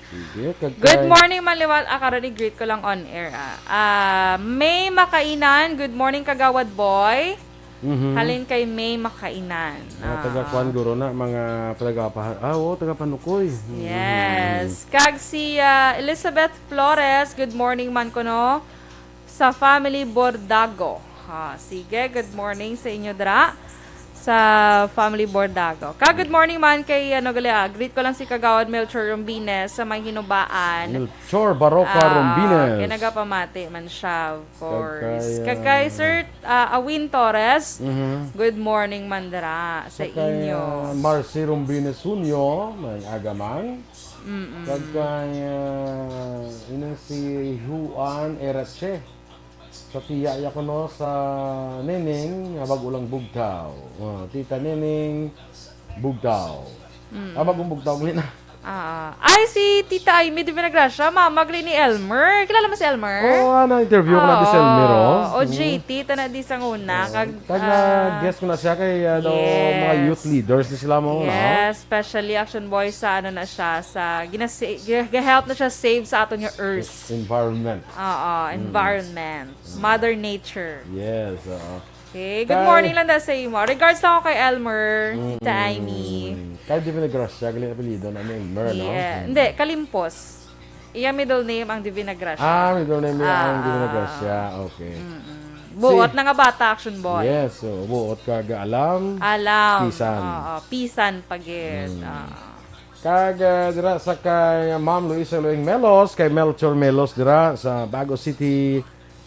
Sige, kag Good kay morning, Maliwal. Ah, karon i-greet ko lang on air, ah. Ah, May Makainan, good morning, Kagawad Boy. Mhm. Halin kay May Makainan. Ah, taga Ah. Kuan, guro na, mga taga pa-, ah, oo, taga Panukoy. Mhm. Yes. Kag si, ah, Elizabeth Flores, good morning man kuno sa family Bordago. Ha, sige, good morning sa inyo dira sa family Bordago. Kag good morning man kay, ano, gali, ah, greet ko lang si Kagawad Melchor Rombines sa may Hinubaan. Melchor Baroka Ah, Rombines. Kay nagapamati man siya, of course. Kag kay, Kag kay ah, Sir, ah, Awin Torres, Mhm. good morning man dira sa Sa kay, inyo. ah, Marcy Rombines Junio, may aga man. Mm-mm. Kag kay, ah, ina si Juan Erache. Sa tiya ya kuno sa Neneng nga bag-o lang bugtaw. Oh, Tita Neneng Bugtaw. Mm. Ah, bagong bugtaw gali na. Ah, ay, si Tita Amy de Vinagracia, mama gali ni Elmer. Kilala mo si Elmer? Oo, ah, na-interview ko na di si Elmer, oh. Oo. O Mm. J T, tana di sang una. Oo. Kag, Kag ah, na-guest ko na siya kay, ah, daw, mga Yes. youth leaders na sila mo, no? Yes, especially Action Boy sa ano na siya, sa ginasi-, ga-, ga-help na siya save sa aton nga earth. Environment. Oo, Mm. environment. Mm. Mother Nature. Yes, oo. Okay, good Kay morning lang da sa imo. Regards lang ako kay Elmer, Mm. Tita Amy. Kay Divina Gracia, gali apelyido na ni Elmer, no? Yeah. Mm. Hindi, Kalimpos. Iya middle name ang Divina Gracia. Ah, middle name niya ang Ah, Divina ah, Gracia. ah. Okay. Mm-mm. Buot Si na nga bata, Action Boy. Yes, so, buot kag alam. Alam. Pisan. Oo, pisan pagit. Mm. Ah. Kag, ah, dira sa kay Ma'am Luisa Luing Melos, kay Melchor Melos dira sa Bago City.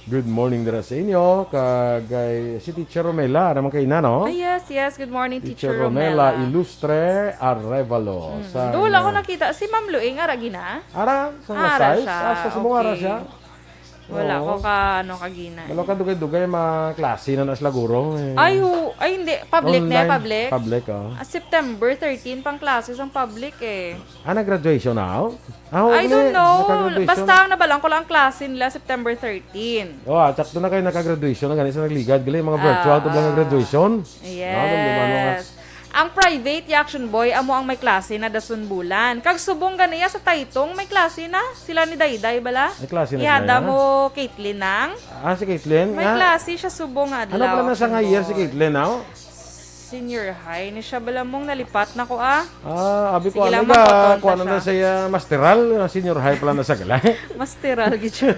Good morning dira sa inyo. Kag kay si Teacher Romela, naman kay ina, no? Ah, yes, yes. Good morning, Teacher Teacher Romela Romela. Ilustre Arevalo. Mm. Sa Doon lang ako inyo. nakita. Si Ma'am Luing, ara gina? Ara, sa Ah, ara size? siya. Ah, sa Sumong ara Okay. siya? Wala Oo. ko ka, ano, kagina. Wala ka dugay-dugay, mga klase na na sila, guro, eh. Ay, hu-, ay, hindi. Public na, Online. public. Public, oh. Ah, September thirteen pang klase sang public, eh. Ah, nag-graduation na, oh? Ah, oo, I gali. don't know. Naka-graduation. Basta ang nabalaan ko lang ang klase nila, September thirteen. Oh, ah, sakto na kayo naka-graduation na gani sa nagligad. Gali, mga virtual Ah, to lang ang ah. graduation. Ah, dali, ano nga. Yes. Ang private, yung Action Boy, amo ang may klase na dason bulan. Kag subong ganiya sa Taytong, may klase na. Sila ni Dayday bala. May klase na Ihada sila, mo, Caitlyn, nang. Ah, si Caitlyn? May Ah, klase siya subong nga ano adlaw, pala na sa Action nga year si Boy. Caitlyn, ah? Senior high ni siya bala mong nalipat na ko, ah. Ah, abi ko, Sige ano lang, ba, makotonta kuha na na siya. sa iya, masteral, senior high pala na sa gali. Masteral, gid siya.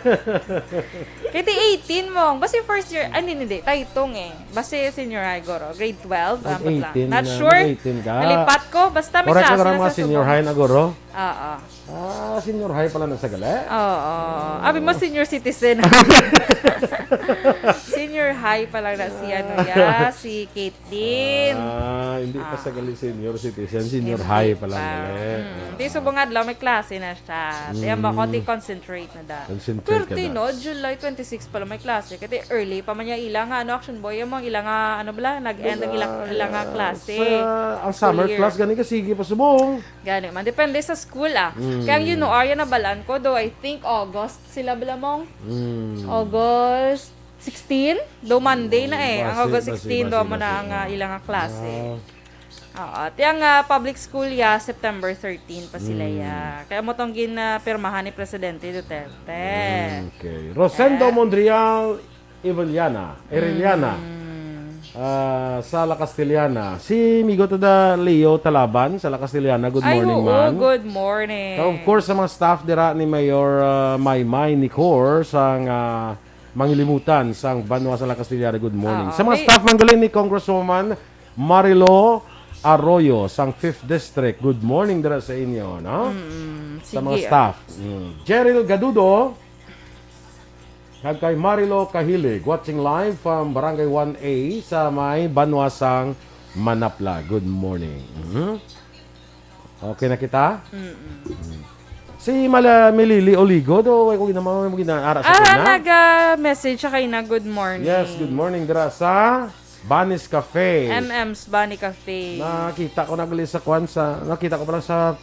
Kay di eighteen mong, basi first year, ay, hindi, hindi, Taytong eh. Basi senior high, guro. Grade twelve, ah, Mag-eighteen lang. Not na, sure. mag-eighteen ka. Nalipat ko, basta may Correct klase lang na mga sa senior subong. high na, guro? Oo. Ah, senior high pala na sa gali? Oo. Abi mo, senior citizen. Senior high pa lang na si, ano, ya, si Caitlyn. Ah, hindi pa Ah. sa gali senior citizen, senior Hindi high pa lang pa. gali. Mm. Ah. Di subong adlaw, may klase na siya. Di, ang bako, Mm. di concentrate na da. Concentrate ka Pwerte, da. no? July twenty-six pala may klase. Kasi early pa man niya ila nga, ano, Action Boy, yung mga ila nga, ano bala, nag-end ang ila, Wala. ila nga klase. Sa, ang School summer year. class, gani ka, sige pa subong. Gani man, depende sa school, ah. Mm. Kaya ang U N O R, yan nabalaan ko, though I think August sila bala mong. Mm. August sixteen? Though Monday na eh. Ang Basi, August basi, sixteen, basi, though mo na basi. ang, ah, ilang, ah, klase. Ah. Oo. Ti ang, ah, public school ya, September thirteen pa sila Mm. ya. Kaya mo tong ginapirmahan ni Presidente Duterte. Mm, okay. Rosendo Eh. Mondrial Eveliana, Ereliana. Mm. Ah, sa La Castellana. Si Migo Tada Leo Talaban sa La Castellana. Good Ay, morning, oo, ma'am. good morning. Kag of course, sa mga staff dira ni Mayor, ah, Maymay Nicor, sang, ah, Mangilimutan, sang Banwa sa La Castellana. Good morning. Oo, Sa mga may staff, manggaling ni Congresswoman Marilo Arroyo, sang Fifth District. Good morning dira sa inyo, no? Mm, Sa mga sige. staff. Mm. Cheryl Gadudo, Kag kay Marilo Kahilig, watching live from Barangay one A sa may Banwa sang Manapla. Good morning. Mhm. Okay na kita? Mm-mm. Si Mala Milili Oligo, do, ay ko ginama mo ginaara sa Ah, kuna? Naga-message siya kay na, "Good morning." Yes, good morning, dira sa Banis Cafe. M M's Bunny Cafe. Nakita ko na gali sa kwan sa, nakita ko pa lang sa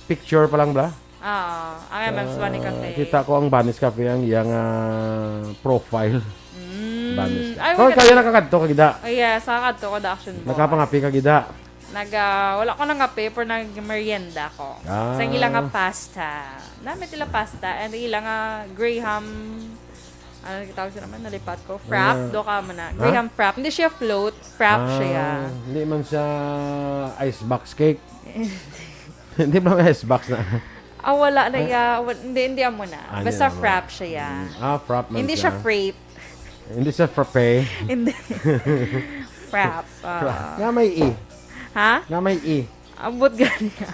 picture pa lang, bla? Oo, ang M M's Bunny Ah, Cafe. Kita ko ang Banis Cafe, ang iyang, ah, profile. Mm. Banis. Ay, Kung wala kaya ka- nakakadto ka gida. Ay, yes, nakakadto ko, the action boss. Nakapangapi ka gida. Nag, ah, wala ko nang kape, pero nag-merienda ko. Ah. Sa ilang nga pasta. Namit nila pasta, and ilang nga Graham, ano ang tawag siya naman? Nalipat ko. Frap, Ah. do ka mo na. Ha? Graham frap. Hindi siya float, frap Ah, siya. Hindi man siya ice box cake. Hindi ba may ice box na? Ah, wala na Ah. iya. Wa-, hindi, hindi amo na. Ah, hindi Basta na amo. Frap siya, ya. Mm. Ah, frap man Hindi siya siya. Frape. Hindi siya frappe. Hindi. Frap. Ah. Frap. Nga may E. Ha? Nga may E. Ambot gani nga.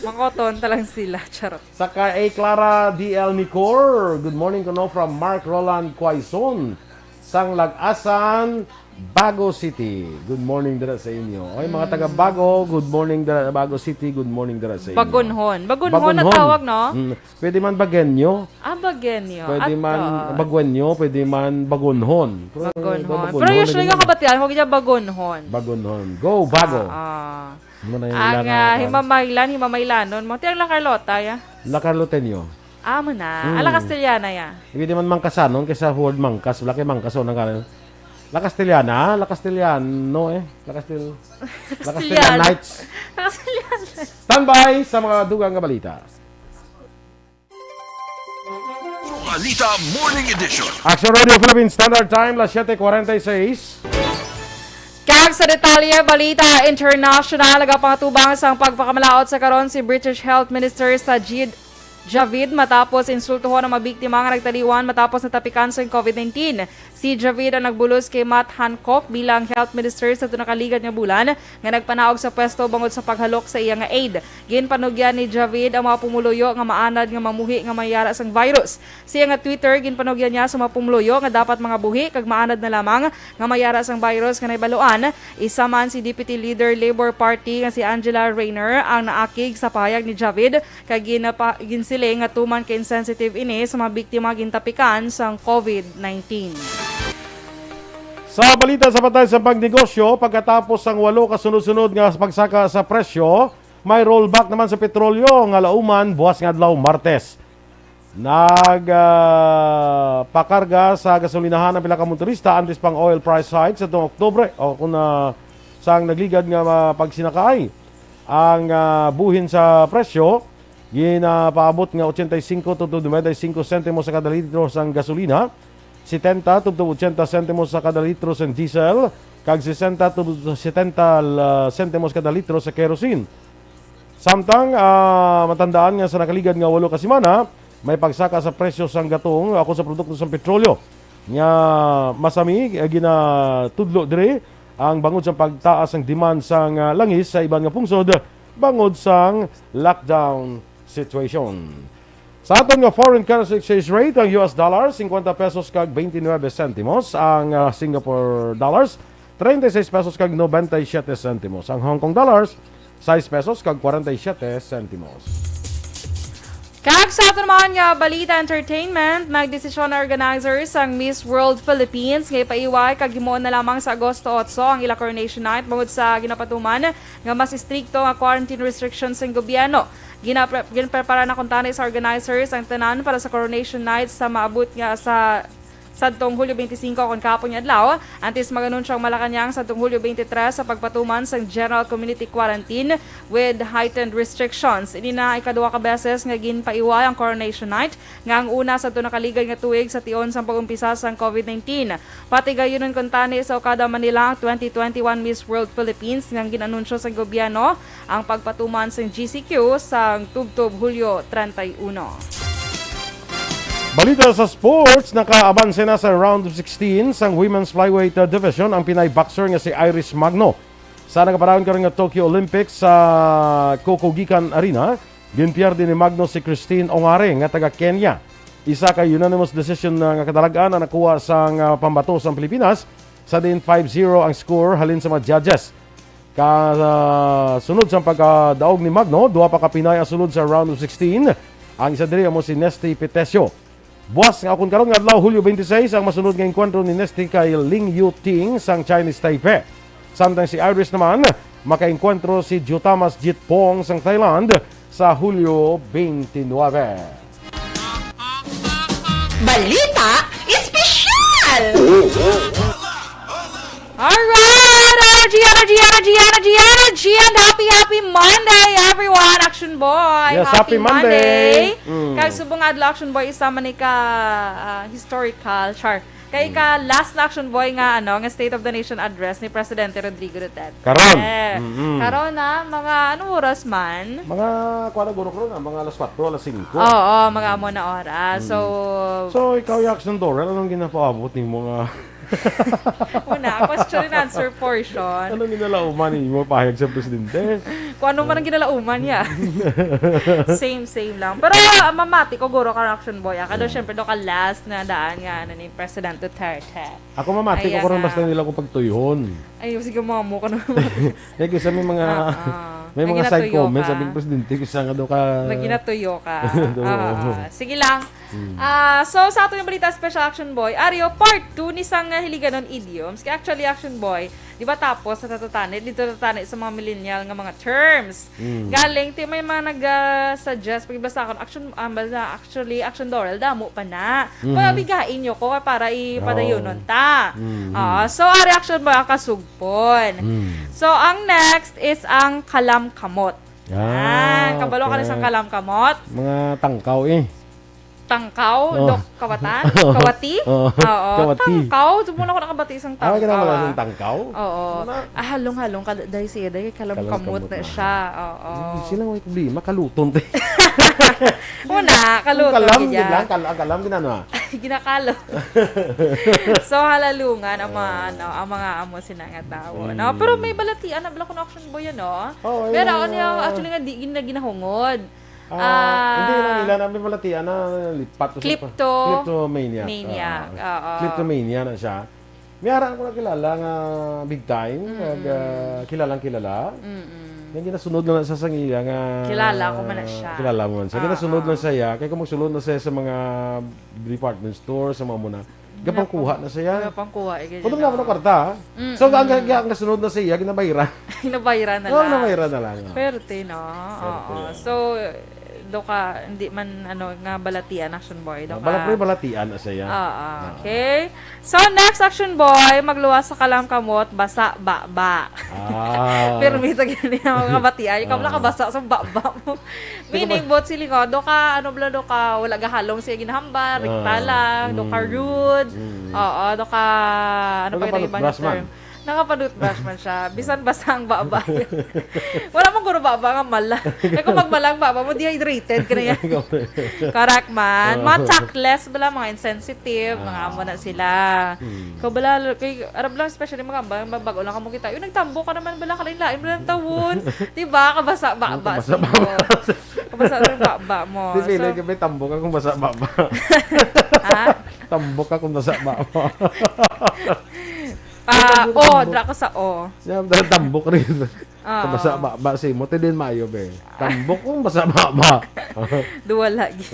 Makoton ta lang sila. Charot. Sa kay Clara D L Nicor, "Good morning kuno from Mark Roland Quaison, sang Lagasan, Bago City. Good morning dira sa inyo." Oy, mga taga Mm. Bago, good morning dira, Bago City, good morning dira sa inyo. Bagonhon. Bagonhon ang Bagonhon. Tawag, no? Mm. Pwede man Baguenyo. Ah, Baguenyo. Pwede Ato. Man Baguenyo, pwede man Bagonhon. Pero Bagonhon. Bagonhon, Pero usually pwede nga man. Kabatian, huwag niya Bagonhon. Bagonhon. Go, Bago. Ah, ah. Ano na yung Ang, ilang, ah, ah, himamaylan, himamaylanon mo. Ti ang La Carlota, ya? La Carloteño. Ah, mo na. Mm. Ah, La Castellana, ya? Pwede man Mangkasanon kaysa word Mangkas. Wala kay Mangkas, o, nang kanan. La Castellana, La Castellano, eh. La Castel-, La Castellano. Castellanites. La Castellana. Standby sa mga dugang nga balita. Balita Morning Edition. Action Radio Philippines Standard Time, las siete cuarenta y seis. Kag sa detalye, balita international, nagapangatubang sang pagpakamalaot sa karon si British Health Minister Sajid Javid matapos insultuhon ang mga biktima nga nagtaliwan matapos natapikan sang covid nineteen. Si Javid ang nagbulos kay Matt Hancock bilang health minister sa tulo ka ligad nga bulan nga nagpanaog sa pwesto bangod sa paghalok sa iya nga aide. Ginpanugyan ni Javid ang mga pumuluyo nga maanad nga mamuhi nga may yara sang virus. Sa iya nga Twitter, ginpanugyan niya sa mga pumuluyo nga dapat mangabuhi kag maanad na lamang nga may yara sang virus nga nahibaluan. Isa man si Deputy Leader Labor Party nga si Angela Rayner ang naakig sa pahayag ni Javid kag ginapa-, ginsiling nga tuman ka insensitive ini sa mga biktima gintapikan sang covid nineteen. Sa balita sa patay sa pagnegosyo, pagkatapos sang walo ka sunod-sunod nga pagsaka sa presyo, may rollback naman sa petrolyo nga lauman buwas nga adlaw, Martes. Nag, ah, pakarga sa gasolinahan ang pila ka motorista antes pang oil price hike sa tuong Oktubre, o kung, ah, sang nagligad nga, ah, pagsinakaay. Ang, ah, buhin sa presyo, ginapaabot nga ochenta y cinco tubtob noventa y cinco sentimos sa kada litro sang gasolina, setenta tubtob ochenta sentimos sa kada litro sang diesel, kag sesenta tubtob setenta, ah, sentimos kada litro sa kerosene. Samtang, ah, matandaan nga sa nakaligad nga walo ka semana, may pagsaka sa presyo sang gatong, ako sa produkto sang petrolyo nga masami, eh, ginatudlo diri ang bangod sa pagtaas sang demand sang, ah, langis sa iban nga pungsod bangod sang lockdown situation. Sa aton nga foreign currency exchange rate, ang U S dollar, cincuenta pesos kag twenty-nueve sentimos. Ang, ah, Singapore dollars, treinta y seis pesos kag noventa y siete sentimos. Ang Hong Kong dollars, sais pesos kag kwarenta y siete sentimos. Kag sa aton naman nga balita entertainment, nagdesisyon na organizers sang Miss World Philippines nga ipaiway kag himuon na lamang sa Agosto otso ang ila coronation night bangod sa ginapatuman nga mas istrikto nga quarantine restrictions sang gobyerno. Ginapre-, ginprepara na kuntani sa organizers ang tanan para sa coronation night sa maabot nga sa sadtong Hulyo twenty-five kon kahapon nga adlaw, antes mag-anunsyo ang Malacañang sadtong Hulyo twenty-three sa pagpatuman sang general community quarantine with heightened restrictions. Ini na ikaduha ka beses nga ginpaiway ang coronation night nga ang una sadto nakaligad nga tuig sa tion sang pag-umpisa sang covid nineteen. Patigayunon kuntani sa Okada, Manila ang twenty twenty-one Miss World Philippines nga gin-anunsyo sa gobyerno ang pagpatuman sang G C Q sang tubtob Hulyo treinta y uno. Balita sa sports, nakaabanse na sa round of sixteen sang women's flyweight, uh, division ang Pinay boxer nga si Iris Magno. Sa nagapadayon karon nga Tokyo Olympics sa Kokogikan Arena, ginpierde ni Magno si Christine Ongare nga taga Kenya. Isa ka unanimous decision na nga kadalag-an ang nakuha sang, uh, pambato sang Pilipinas, sa diin five zero ang score halin sa mga judges. Ka, ah, sunod sa pagkadaog ni Magno, duha pa ka Pinay ang sulod sa round of sixteen. Ang isa diri amo si Nesty Petesio. Buwas nga akon karon nga adlaw, Hulyo twenty-six, ang masunod nga engkwentro ni Nesty kay Ling Yu Ting sang Chinese Taipei. Samtang si Iris naman, makaengkwentro si Jutamas Jitpong sang Thailand sa Hulyo twenty-nine. Balita Espesyal! Alright! Energy, energy, energy, energy, energy, and happy, happy Monday, everyone! Action Boy! Yes, happy Monday! Mm. Kag subong nga adlaw, Action Boy, isa man ni ka, ah, historical, char. Kay ka last na, Action Boy, nga, ano, nga State of the Nation Address ni Presidente Rodrigo Duterte. Karon. Mm-mm. Karon na, mga anong oras man? Mga, kuwan na, guro ko na, mga alas kwatro, alas singko. Oo, mga amo na oras. So, so, ikaw, Action Doral, anong ginapaabot ni mga Una, question and answer portion. Anong ginalauman ni mo pahayag sa presidente? Kung ano man ang ginalauman niya. Same, same lang. Pero, ah, mamati ko, guro, ka Action Boy, ah. Kado, syempre, do ka last na daan nga, ano, ni President Duterte. Ako mamati ko, karon basta nila ko pagtuyhon. Ay, sige, mamo ka na. Like, isa may mga, may mga side comments, sabi ng presidente, isa nga daw ka naginatuyo ka. Ah, sige lang. Ah, so, sa ato yung balita, Special Action Boy, Ario, part two ni sang, ah, Hiligaynon idioms. Kaya actually, Action Boy, di ba tapos sa tatatani, dito tatatani sa mga millennial nga mga terms. Galing, ti may mga nag-suggest, pagbasa akon, Action, ah, basa, actually, Action Doral, damo pa na. Kaya bigain nyo ko para ipadayonon ta. Ah, so, Ari Action Boy, ang kasugpon. So, ang next is ang kalamkamot. Ah, kabalo ka na sang kalamkamot? Mga tangkaw eh. Tangkaw? Dok, kawatan? Kawati? Oo. Tangkaw? Di mo na ako nakabati isang tangkaw, ah. Tangkaw? Oo. Ah, halong-halong ka, dahil siya, dahil kalamkamot na siya. Oo. Hmm, sila may problema, kaluton, te. Una, kaluton, kalam, gid lang, kal-, kalam, ginano, ah. Ginakalot. So, halalungan ang mga, ano, ang mga amo sina nga tawo, no? Pero may balatian na bala kuno, Action Boy, ano? Oo, pero ano yung, actually nga, di, gina-, ginahungod. Ah, hindi lang nila na may malatian na lipat ko sa klepto-, kleptomaniac. Maniac, oo. Kleptomania na siya. May ara ko nakilala nga big time, nga, ah, kilalang kilala. Nga ginasunod lang sa sangiya nga kilala ko man na siya. Kilala mo man siya. Ginasunod lang sa iya. Kaya kung magsulod na siya sa mga department store, sa mga muna, gapangkuha na siya. Gapangkuha, eh, ganyan. Pwede na ako ng kwarta, ha? So, ang, ang, ang nasunod na siya, ginabayran. Ginabayran na lang. Oo, ginabayran na lang, oh. Perte, no? Oo. So, do ka, hindi man, ano, nga balatian, Action Boy, do ka. Bala-, pre, balatian na siya. Oo, okay. So, next, Action Boy, magluwas sa kalamkamot, basa, baba. Ah. Permit, ganyan, mga kabatian. Ikaw lang kabasa sa baba mo. Meaning, but sila nga, do ka, ano bala, do ka, wala gahalong siya ginahambal, rekta lang, do ka rude. Oo, do ka, ano pa kita iba nga term? Nakapanutbrush man siya. Bisan basa ang baba. Wala man guro baba nga mala. Eh, kung magmala ang baba mo, dehydrated ka na yan. Correct man. Mga thoughtless bala, mga insensitive, mga amo na sila. Kung bala, kay, arab lang, especially mga ba-, bago lang ka mo kita. Yung nagtambok ka naman bala, kalain-lain mo lang tawon. Diba? Kabasa baba. Kabasa baba. Kabasa ng baba mo. Di, feeling ko may tambok akong basa baba. Ha? Tambok akong basa baba. Ah, oh, dra ko sa o. Siya, tambok rin. Ah. Kabasa baba si mo, ti din maayo, be. Tambok kong basa baba. Duwa lagi.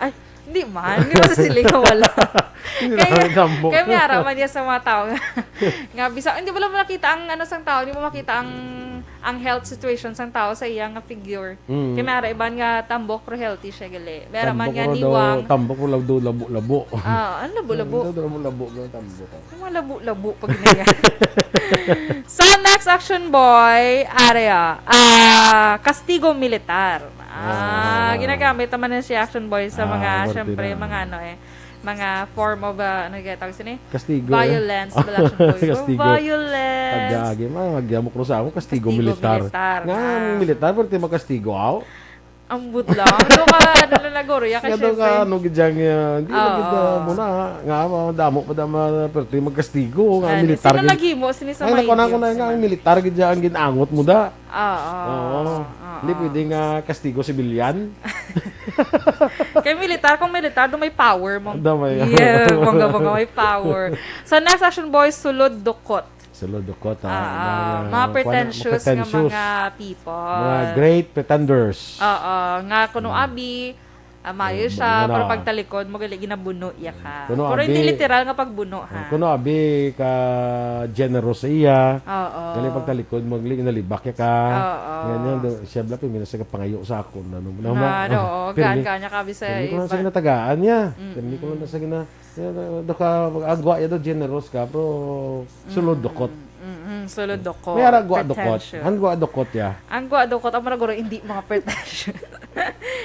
Ay, hindi man. Hindi man sa siling nga wala. Hindi kaya, naman tambok. Kaya may ara man niya sa mga tao nga, nga bisa, hindi mo lang makita ang, ano, sang tao, hindi mo makita ang, ang health situation sang tao sa iya nga figure. Mm. Kaya may ara iban nga tambok, pero healthy siya, gali. May ara man nga niwang. Tambok, pero daw, tambok, pero daw labo-labo. Ah, ano labo-labo? Daw labo-labo, daw tambok. Ang mga labo-labo pag ganyan. So, next, Action Boy, area, ah, kastigo militar. Ah, ginagamit naman na si Action Boy sa mga, syempre, mga ano eh, mga form of, ah, ano yung tawag sini? Kastigo, eh. Violence, wala, Action Boy. Kastigo. Violence. Agagi, ma-, magyamok ro sa ako, kastigo militar. Kastigo militar. Nga, ang militar, pero di makastigo, aw? Ambot lang. Ano ka, ano na naguro, ya ka, syempre. Nga daw ka, ano, gid yang, uh, hindi na gid, uh, muna, nga, uh, damo pa damo, uh, perti magkastigo, nga militar gid. Sino naghimo? Sino sa mga idioms naman? Ay, nakuha na, nga ang militar gid yang ginangot mo da. Oo. Oo. Hindi pwede nga kastigo sibilyan. Kay militar, kung militar, do may power mo. Do may. Yeah, bongga-bongga, may power. So, next, Action Boy, sulod dukot. Sulod dukot, ah, Ah, mga, mga kuwan, pretentious nga pretentious. Mga people. Mga great pretenders. Oo, nga kuno Mm. abi, ah, maayo Mm, siya, ano. Pero pagtalikod mo, gali ginabuno iya ka. Kuno Pero hindi abi, literal nga pagbuno, ha? Kuno abi ka generous iya. Oo. Gali pagtalikod mo, gali ginalibak iya ka. Oo. Ganyan, do, siya bla, pimina sa kapangayo sa akon. Ano, Na, do, gan-, ganya ka abi sa Hindi ko lang iba. Sa ginatagaan niya. Mm-mm. Hindi ko lang sa gina-, ya, do, do ka, ang gwa iya do, generous ka, pero sulod dukot. Mm, mm, sulod dukot. May ara gwa dukot. Pretentious. Han gwa dukot ya. Ang gwa dukot, ang mura guro, hindi mga pretentious.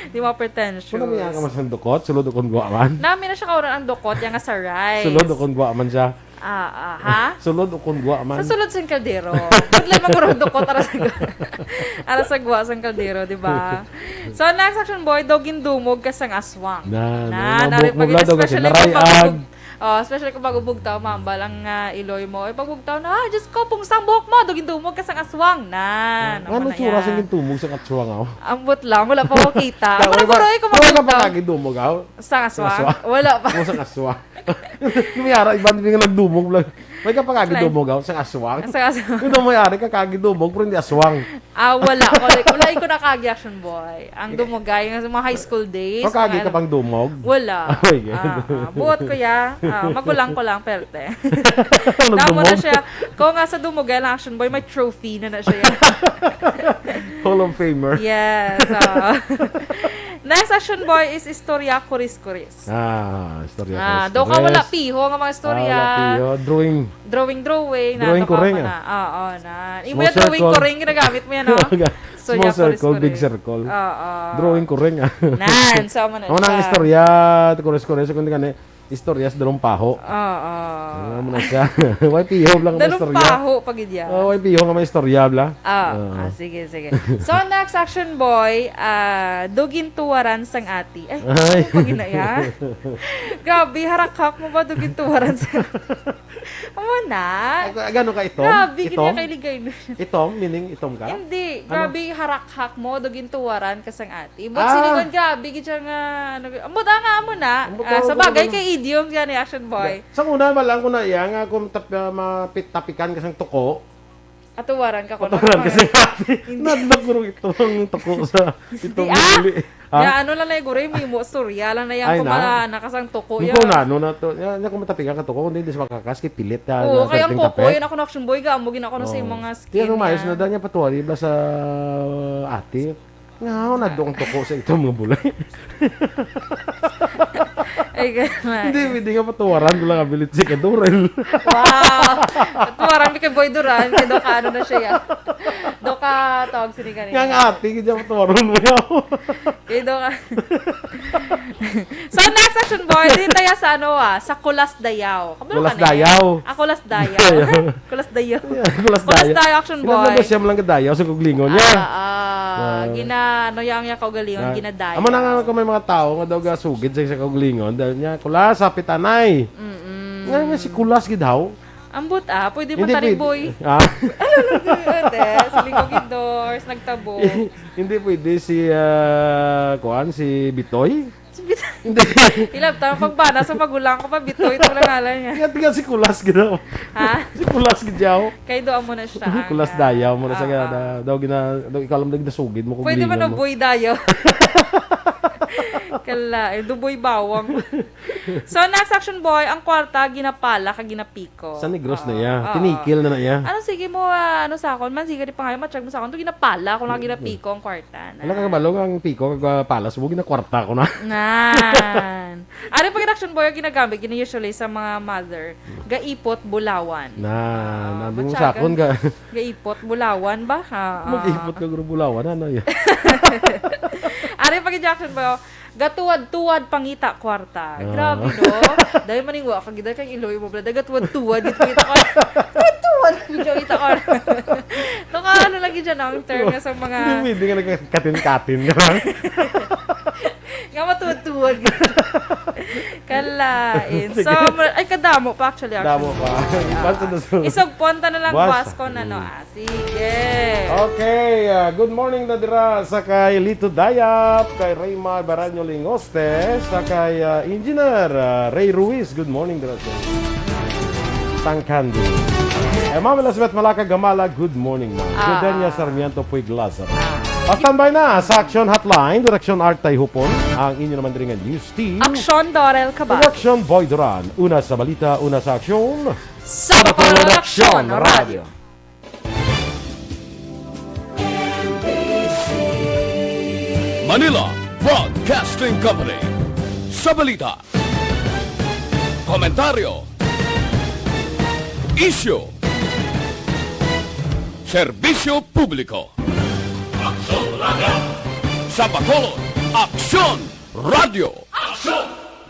Hindi mga pretentious. Kung namiya ka man sa dukot, sulod dukot gwa man. Nami na siya kauran ang dukot, yang nga sa rice. Sulod dukot gwa man siya. Ah, ah, ha? Sulod o kun gwa man. Sa sulod sang kaldero. Budlay magurong dukot ara sa gwa. Ara sa gwa sang kaldero, di ba? So, next action, boy, daw gindumog ka sang aswang. Na, na, Na, na, nari bukbula pag-, daw ka especially sinaray, kung pag-, ag. Oh, especially kung pag-ubugtaw, mambal ang, ah, iloy mo. Eh, pag-ubugtaw na, "Ah, Diyos ko, pungsang buhok mo, daw gindumog ka sang aswang." Na, Ano tsura sa gintumog sa katswang, aw? Ambot lang, wala pa ko kita. Wala Wala pa, ko rin ko wala ka makita. pa kagidumog, aw? Sang aswang? Aswang. Wala pa. Mo sang aswang. Lumiyara, iban din nga nagdumog lang. May ka pa kagidumog, aw? Sang aswang? Sang aswang. Ito mo yari ka kagidumog, pero hindi aswang. Ah, wala. Wala, wala ko nakagi action boy. Ang dumugay, nga sa mga high school days. Pero kagi mga ka pang dumog? Wala. Ay, ganyan. Ah, ah. Buot ko ya. Ah, magulang ko lang, perte. Nagdumog? Tamo na siya. Kung nga sa dumugay lang, action boy, may trophy na na siya. Hall of Famer. Yes. Ah. Next action boy is istorya kuris-kuris. Ah, istorya Ah, kuris-kuris. daw ka wala piho nga mga istorya. Ah, wala piho. Drawing. Drawing, drawing na. Drawing Daw ka kuring, wala. ah. Ah, oo na. Imo Small yung drawing circle. Kuring ginagamit mo yan, no? Small Istorya circle, kuris-kuris. Big circle. Oo. Drawing kuring, ah. Nan, so mo na Ako na ang siya. Istorya, kuris-kuris, kundi gani, istoryas dalong paho. Oo. Ano mo na siya? Why piho lang ang Dalong istorya? Paho pag idya. Oh, why piho nga may istorya, bla? Ah, Oo. ah, sige, sige. So, next action boy, ah, dugin tuwaran sang ati. Ay, Ay. ano pag inaya? Grabe, harakhak mo ba dugin tuwaran sa Amo na. Ag-, gano ka itom? Grabe, Itom? Kay ligay na. Itom? Meaning itom ka? Hindi. Ano? Grabe, harakhak mo, dugin tuwaran ka sang ati. But Ah. silingon, grabe, gid siya nga, ano, ambot nga, amo na. Ambot Ah, nga, sa ambot bagay nga. Kay idiom siya ni action boy. Sa una ba lang ko na iya nga kung tap-, ah, mapit-, tapikan ka sang tuko, Atuwaran ka ko. paturan ka Atuwaran. Sa ati. Nadlak ko rin ito ang tuko sa itong Di, ah! Uli. Ha? Ya, ano lang na guro, may mo, istorya lang na yan Ay, kung na? ma-, nakasang tuko Hindi yan. Ko na, ano na to. Yan, yan kung matapikan ka tuko, kung hindi, di siya makakas, kay pilit ka. Oo, Na kaya ang perting kuko, tape. Yun ako na action boy, ga, amo gina ko na sa Oo. imong nga skin. Yan, umayos Yan. Na dahil niya patuwari ba sa ati? Nga, ako na doon tuko sa itong mga bulay. Ay, ganun. Hindi, hindi nga patuwaran ko lang abilit si Kadurel. Wow! Patuwaran mi kay Boy Duran, kay do ka, ano na siya, ya. Do ka, tawag sini kanina. Nga nga ati, hindi niya patuwaran mo yaw. Kay do ka. So, next action boy, din tayo sa ano, ah, sa Kulas Dayaw. Kabalo Kulas ka na yan? Dayaw. Ah, Kulas Dayaw. Dayaw. Kulas Dayaw. Yeah, Kulas Kulas Dayaw. Dayaw, action Sila boy. Siyam lang kadayaw sa kuglingon niya. Ah, ah, Ah. gina, ano yang ya kaugalingon, Ah, ginadayaw. Amo na nga kung may mga tao nga daw gasugid sa, sa kuglingon, dahil niya, Kulas, hapit anay. Mm-mm. Nga nga si Kulas gid haw. Ambot ah, pwede man Hindi taring pwede. boy. Ah. Ano lang, ate? Sa likod ni Dors, nagtabog. Hindi pwede si, ah, kuan, si Bitoy. Si Bitoy. Hindi. Ilab, tama pagbana sa magulang ko pa, Bitoy, ito lang ngalan niya. Nga, tiga si Kulas gid daw. Ha? Si Kulas gid daw. Kay doon mo na siya. Kulas ah, Dayaw mo na sa ah, gana. ah. Daw gina, daw ikaw lang daw ginasugid mo kung Pwede man lingon ang mo. Boy Dayaw. Kala, eh, Duboy Bawang. So, next action boy, ang kwarta, ginapala ka, ginapiko. Ko. Sa Negros na Oo, iya. oo. Tinikil na na iya. Ano, sige mo, ah, ano sa akon man, sige, di pa nga, matsyag mo sa akon. Ito ginapala ko lang, ginapiko ang kwarta na. Wala ka kabalo nga ang piko, kag, ah, palas mo, ginakwarta ko na. Nan. Ari pag action boy ang ginagamit, gina usually sa mga mother, gaipot bulawan. Na, Ah, nabi mo matyagan. Sa akon ka. Gaipot bulawan ba? Ha, ah. Mag-ipot ka, guro, bulawan, ano iya? Ari pag action boy, gatuwad-tuwad pangita kwarta. Ah. Grabe, no? Dahil maningwa ka, gid kang iloy mo, bla. Dahil gatuwad-tuwad, gid pangita kwarta. Tuwad-tuwad, gid pangita kwarta. No, ka, ano lagi dyan, ang term nga sa mga Hindi, hindi nga nagkatin-katin ka lang. Nga matuwad-tuwad. Kalain. So, ma-, ay, kadamo pa actually, actually. Damo pa. Ay, ah, Basta na sa isog punta na lang, buwas. Buwas ko na, no? Mm. Ah, sige. Okay, ah, good morning na dira sa kay Lito Dayap, kay Raymar Baraño Lingoste, sa kay, ah, Engineer, ah, Ray Ruiz. Good morning dira sa Sangkandi. Ma'am Elizabeth Malaka Gamala, good morning, ma'am. Ah. Jordania Sarmiento Puig Lazaro. Ah. Pa-standby na sa Action Hotline, Direksyon Art Tayhupon, ang inyo naman diri nga news team. Aksyon, Dorel Cabal. Reaksyon, Boy Duran. Una sa balita, una sa aksyon. Sa Bacolod Aksyon Radio. Manila Broadcasting Company. Sa balita, komentaryo, isyu, serbisyo publiko. Aksyon Radio. Sa Bacolod, Aksyon Radio. Aksyon!